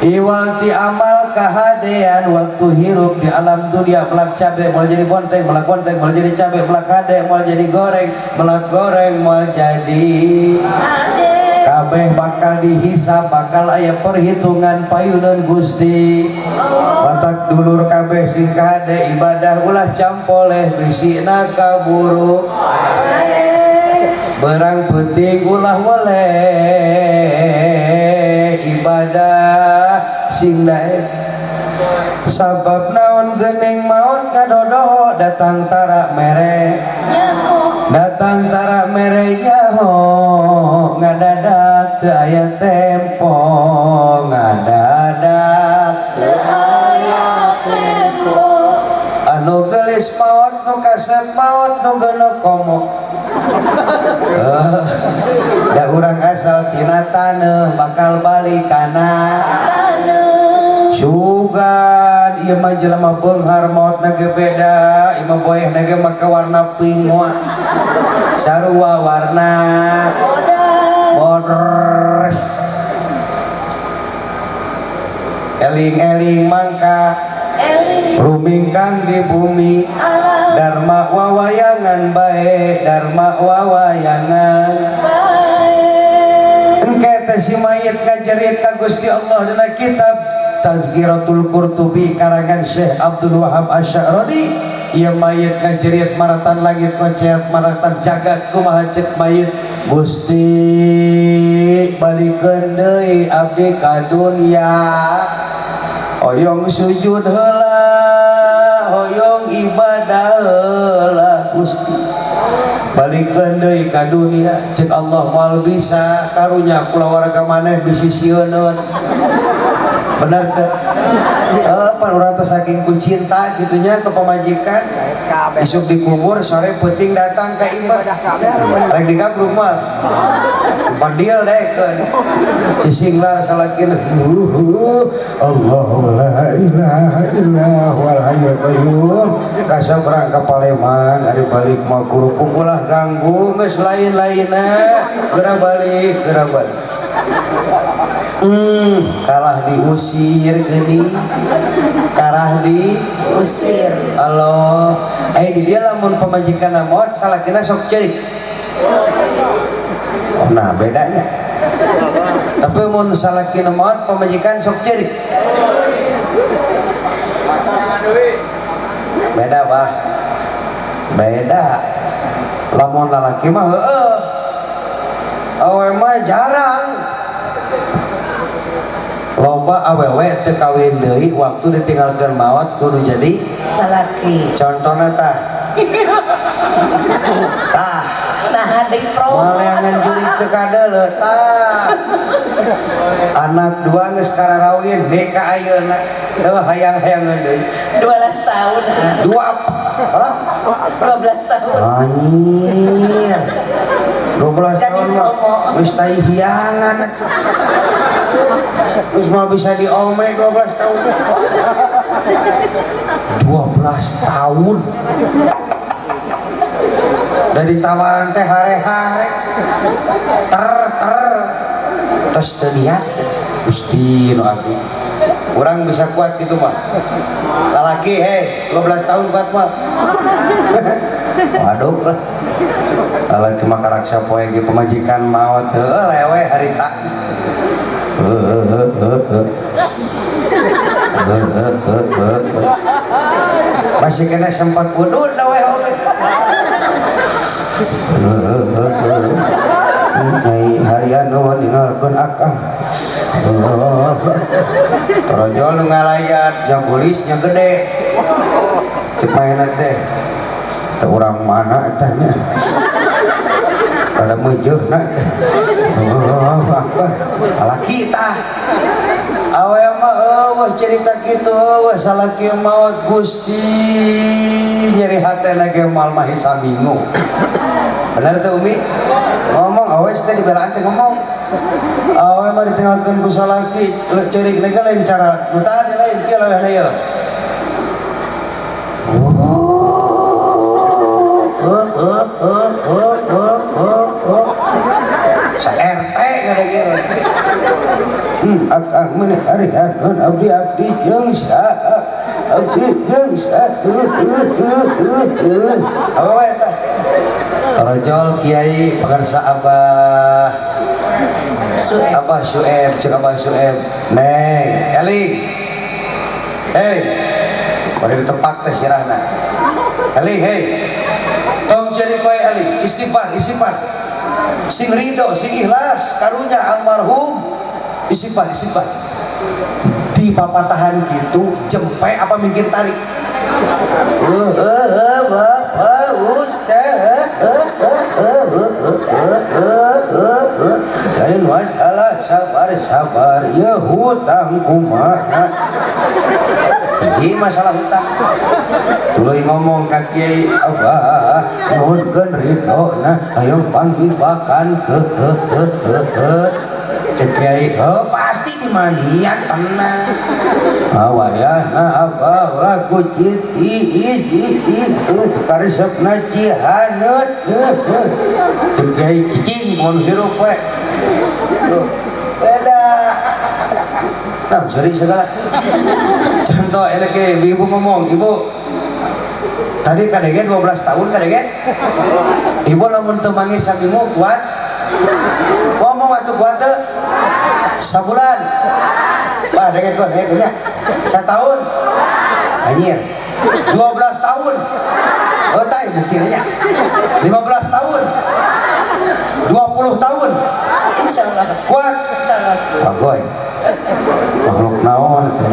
Iwal ti amal kahadean waktu hirup di alam dunia melak cabe moal jadi bonteng, melak bonteng moal jadi cabe, melak hade moal jadi goreng, melak goreng moal jadi hade. Kabeh bakal dihisab, bakal aya perhitungan payuneun Gusti. Batak dulur kabeh sing kahade ibadah ulah campoleh bisina kaburu. Berang peuting ulah weleh ibadah sing daek. Sabab naon geuning maot ngadodoho datang tara mere, datang tara mere nyaho ngadadak teu aya tempo, ngadadak teu aya tempo. Anu geulis maot nu kasep maot nu geuneuh komo. Da urang asal tina taneuh bakal balik kana taneuh. Sugan ieu mah jelema beunghar maotna ge beda, ieu mah boehna ge make warna pink moal. Sarua warna bodas. Eling-eling mangka eling rumingkang di bumi alam dharma wawayangan bae, dharma wawayangan bae. Engke teh si mayit ngajerit ka Gusti Allah dina kitab Tazkiratul Qurtubi karangan Syekh Abdul Wahab Asy-Sya'rani. Ieu mayit ngajerit maratan langit ngoceat maratan jagat kumaha ceuk mayit, Gusti balikeun deui abdi ka dunya, hoyong sujud heula, hoyong ibadah heula Gusti, balikeun deui ka dunia. Ceuk Allah moal bisa, karunya kulawarga maneh bisi sieuneun. Bener teu? Pan urang teh saking ku cinta gitunya ke pamajikan, isuk dikubur sore peuting datang ka imah rek digabruk mah padil dekeun sisinglar salakina, Allahu la ilaha illa huwal hayyul qayyum. Kasabrang ka Palembang ari balik mah kerupuk ulah ganggu geus lain-lainna, geura balik geura balik. Kalah diusir geuning, karah diusir. Allah, di dia lamun pamajikan maot salakina sok ceurik. Oh, nah bedanya. Tapi mun salakina maot pamajikan sok ceurik. Beda bah. Beda. Lamun lalaki mah heueuh. Awe mah jarang. Loba awewe teu kawin deui waktu ditinggalkeun maot kudu jadi salaki. Contona tah. Tah. Nah deui promo. Maleangan jurig teu kadeuleu tah. Anak dua geus kararawin deui ka ayeuna teu hayang-hayangeun deui. 12 tahun. Dua 12 tahun. Anjir. 12 tahun mah geus tai hiangan atuh. Terus mau bisa diome 12 tahun. 12 tahun. Dari tawaran teh hare-hare. Ter ter. Tos teu niat. Gusti nu agung. Urang bisa kuat gitu mah. Lalaki hei 12 tahun kuat mah. Waduh lah. Lalaki mah karaksa poe ge pamajikan maot heueuh lewe harita. Masih kena sempat udud we oge. Nyai harian nu ninggalkeun akang. Torojol nu ngalayat, nya gulisnya gede. Cek maena teh. Teh urang mana eta nya? Rada meujeuhna teh. Allahu Akbar. Lalaki tah. Awe mah eueuh cerita kitu eueuh salaki maot Gusti nyeri hatena ge moal mah saminggu. Bener teh Umi? Ngomong awe teh dibelaan teh ngomong. Awe mah ditinggalkeun ku salaki ceurik ge lain cara nu tadi lain kieu leuwehna ieu. Sa RT kada kieu. Akang meuni ari hakeun abdi abdi jeung saha abdi jeung saha. Apa wae tah? Torojol kiai pangarsa Abah Sueb. Abah Sueb ceuk Abah Sueb. Neng, eling. Hei. Bari ditepak teh sirahna. Eling hei. Tong jadi koe eling, istighfar, istighfar. Sing ridho, sing ikhlas karunya almarhum. Istighfar, istighfar. Di papatahan gitu jempe apa mungkin tarik. Lain masalah sabar sabar ya hutang kumaha. Hiji masalah hutang. Tuluy ngomong ka kiai abah nyuhunkeun ridhona ayo panggil bakan ke cek kiai oh pasti dimandian tenang. Awayana abah ulah kucit i karesepna cihaneut cek kiai cicing mun hirup we. Tuh beda. Nah, sorry segala. Contoh elek ibu ngomong, ibu tadi kadege 12 tahun kadege. Ibu lamun teu manggih saminggu kuat. Ngomong atuh kuat teu? Sabulan. Wah, dege kok, dege nya. Satahun. Anjir. 12 tahun. Oh, tai buktinya nya. 15 tahun. 20 tahun. Insyaallah. Kuat. Insyaallah. Bagoy. Makhluk naon itu.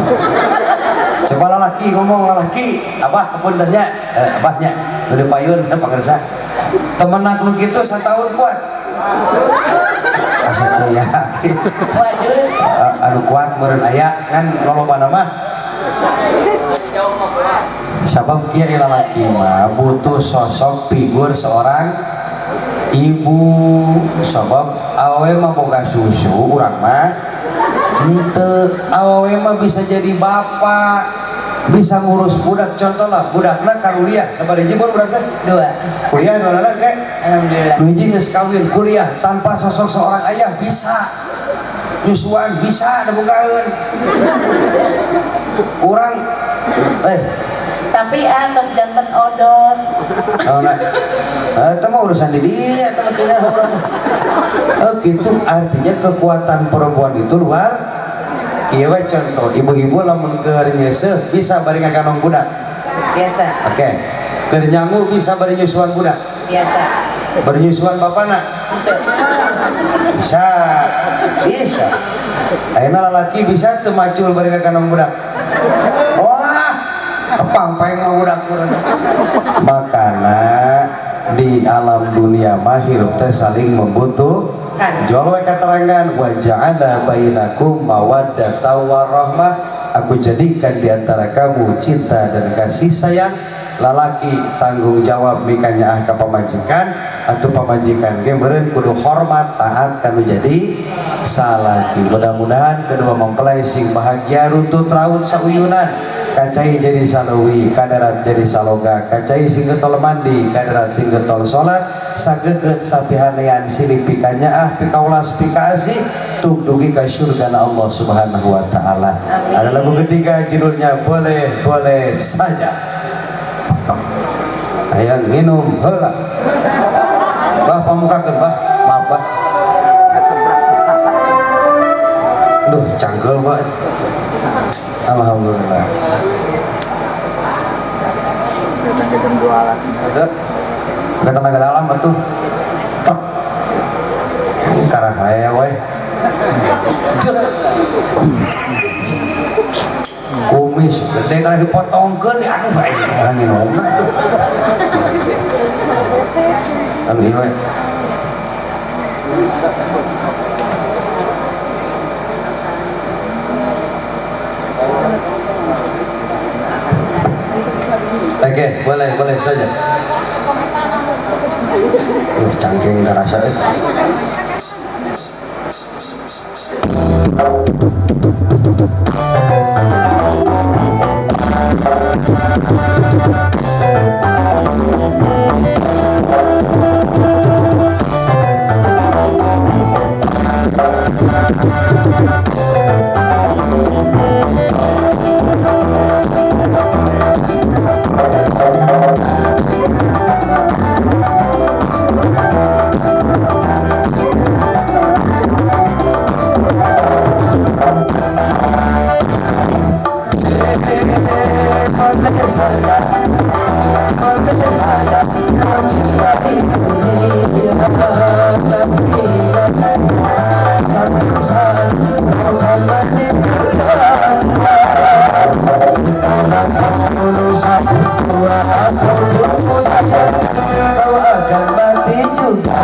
Coba lalaki ngomong lalaki, abah puntennya, abahnya gede payun pangersa. Temenak nu kitu satahun kuat. Asa teu yakin. Waduh. Anu kuat meureun aya ngan lolobana mah. Sabab kieu lalaki mah butuh sosok figur seorang ibu. Sabab awewe mah boga susu urang mah henteu, awewe mah bisa jadi bapak, bisa ngurus budak. Contoh lah budakna karuliah sabaraha hiji budakna? Dua. Kuliah dua anak ke? Alhamdulillah. Nu hiji geus kawin kuliah tanpa sosok seorang ayah bisa. Nyusuan bisa da bukaeun. Urang tapi atos janten odol. Oh, nah. Itu mah urusan didinya, itu mah tidak orang. Oh gitu, artinya kekuatan perempuan itu luar. Kieu we contoh, ibu-ibu lamun keur nyeuseuh bisa bari ngaganong budak. Biasa. Oke. Keur nyangu bisa bari nyusuan budak. Biasa. Bari nyusuan bapana? Henteu. Bisa. Bisa. Ayeuna lalaki bisa teu macul bari ngaganong budak. Wah, kepangpeng mah budak urang. Makana di alam dunia mah hirup teh saling membutuhkan. Jol we katerangan wa ja'ala bainakum mawaddata warahmah, aku jadikan di antara kamu cinta dan kasih sayang. Lalaki tanggung jawab mikanyaah ka pamajikan atau pamajikan ge meureun kudu hormat taat kanu jadi salaki. Mudah-mudahan kedua mempelai sing bahagia runtut raut sauyunan, kacai jadi saleuwi, kadarat jadi saloga, kacai sing getol mandi, kadarat sing getol salat, sageukeut sapihanean silih pikanyaah pikaulas pikaasih tuk dugi ka surgana Allah Subhanahu wa taala. Ada lagu ketiga judulnya Boleh Boleh Saja. Hayang minum heula. Bah pamukakeun bah, maaf bah. Duh cangkel bah. Alhamdulillah. Ada nggak tenaga dalam atuh. Tok. Karah aya we. Kumis gede karena dipotongkeun aduh bae karena nginumna tuh. Anu ieu we. Oke, boleh, boleh saja. Cangking kerasa eh. Kau akan mati juga.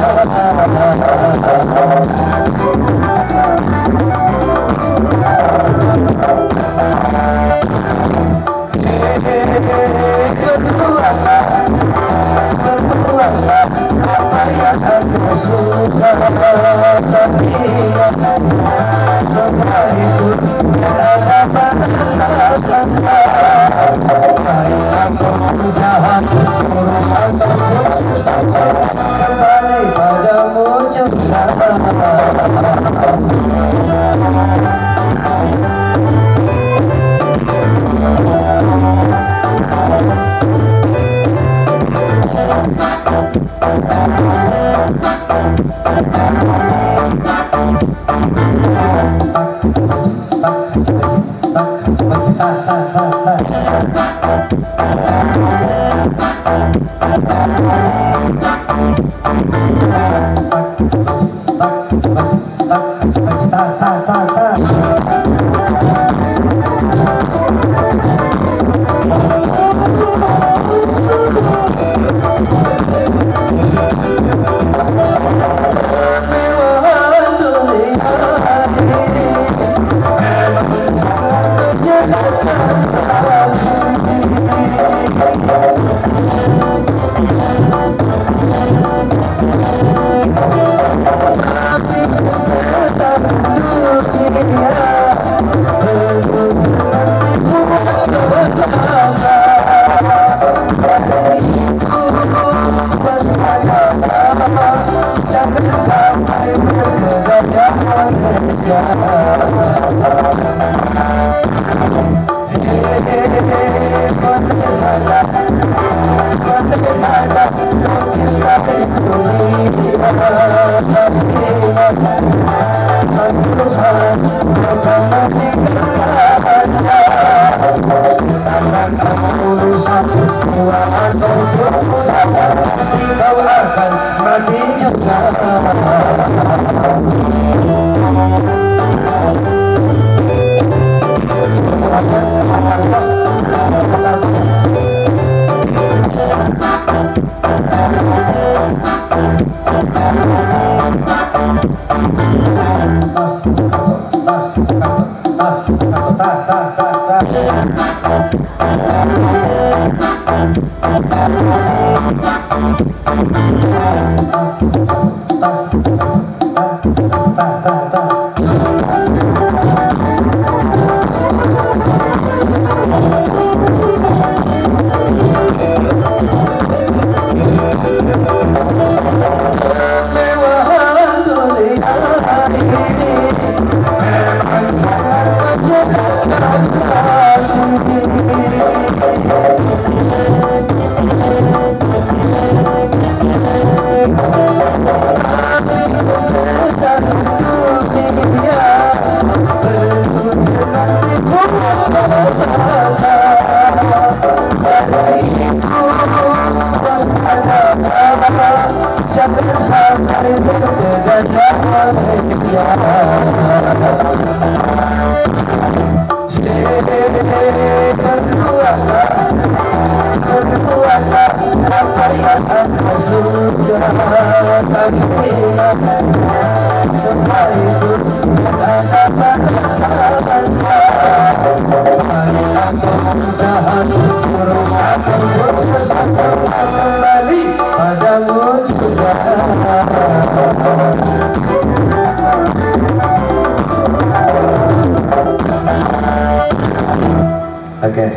Oke,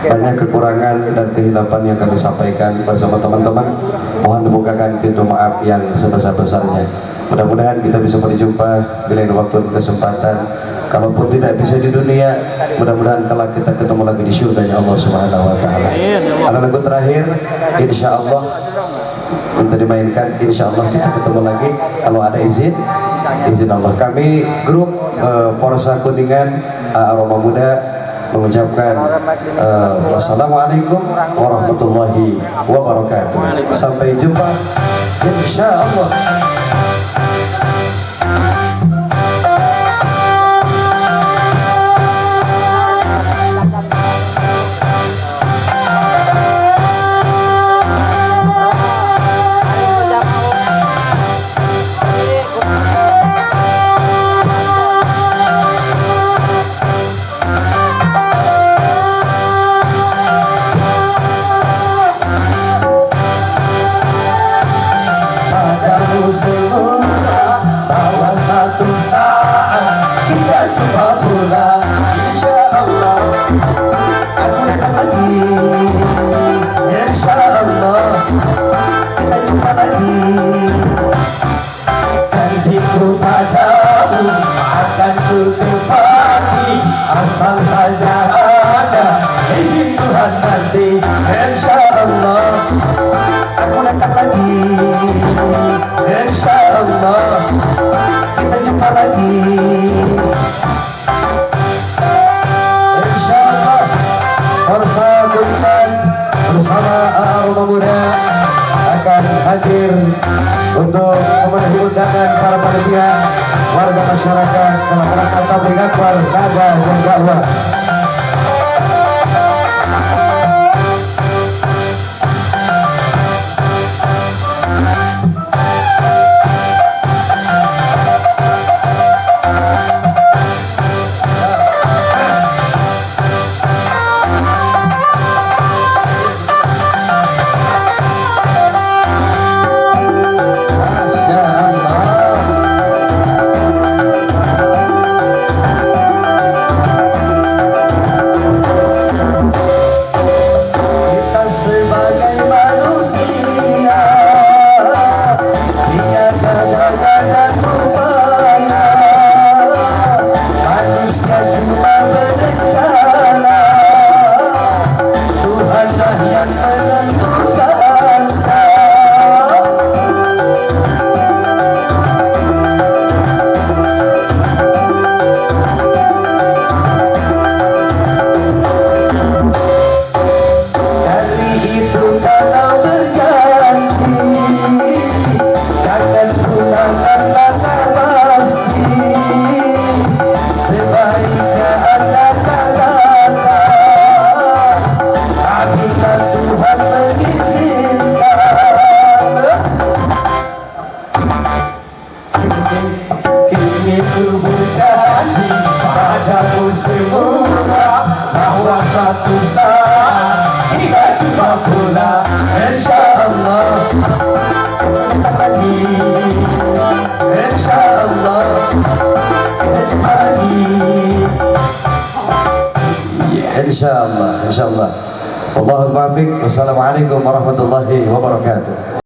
banyak kekurangan dan kehilapan yang kami sampaikan bersama teman-teman. Mohon dibukakan pintu maaf yang sebesar-besarnya. Mudah-mudahan kita bisa berjumpa di lain waktu dan kesempatan. Kalaupun tidak bisa di dunia, mudah-mudahan kelak kita ketemu lagi di surganya Allah Subhanahu wa Ta'ala. Ada lagu terakhir, insya Allah untuk dimainkan, insya Allah kita ketemu lagi kalau ada izin, izin Allah. Kami grup Porsa Kuningan Aroma Muda mengucapkan wassalamualaikum warahmatullahi wabarakatuh. Sampai jumpa, insya Allah. Bahwa satu saat kita jumpa pula, insya Allah aku datang lagi, insya Allah kita jumpa lagi. Janji Janjiku padamu akan ku tepati, asal saja ada izin Tuhan nanti. Insya Allah aku datang lagi, insya Allah kita jumpa lagi. Insya Allah Forsa Budiman bersama Aroma Muda akan hadir untuk memenuhi undangan para panitia, warga masyarakat dalam rangka tabligh akbar Naga dan Dakwah. Insyaallah, insyaallah. Wallahul muwaffiq. Wassalamualaikum warahmatullahi wabarakatuh.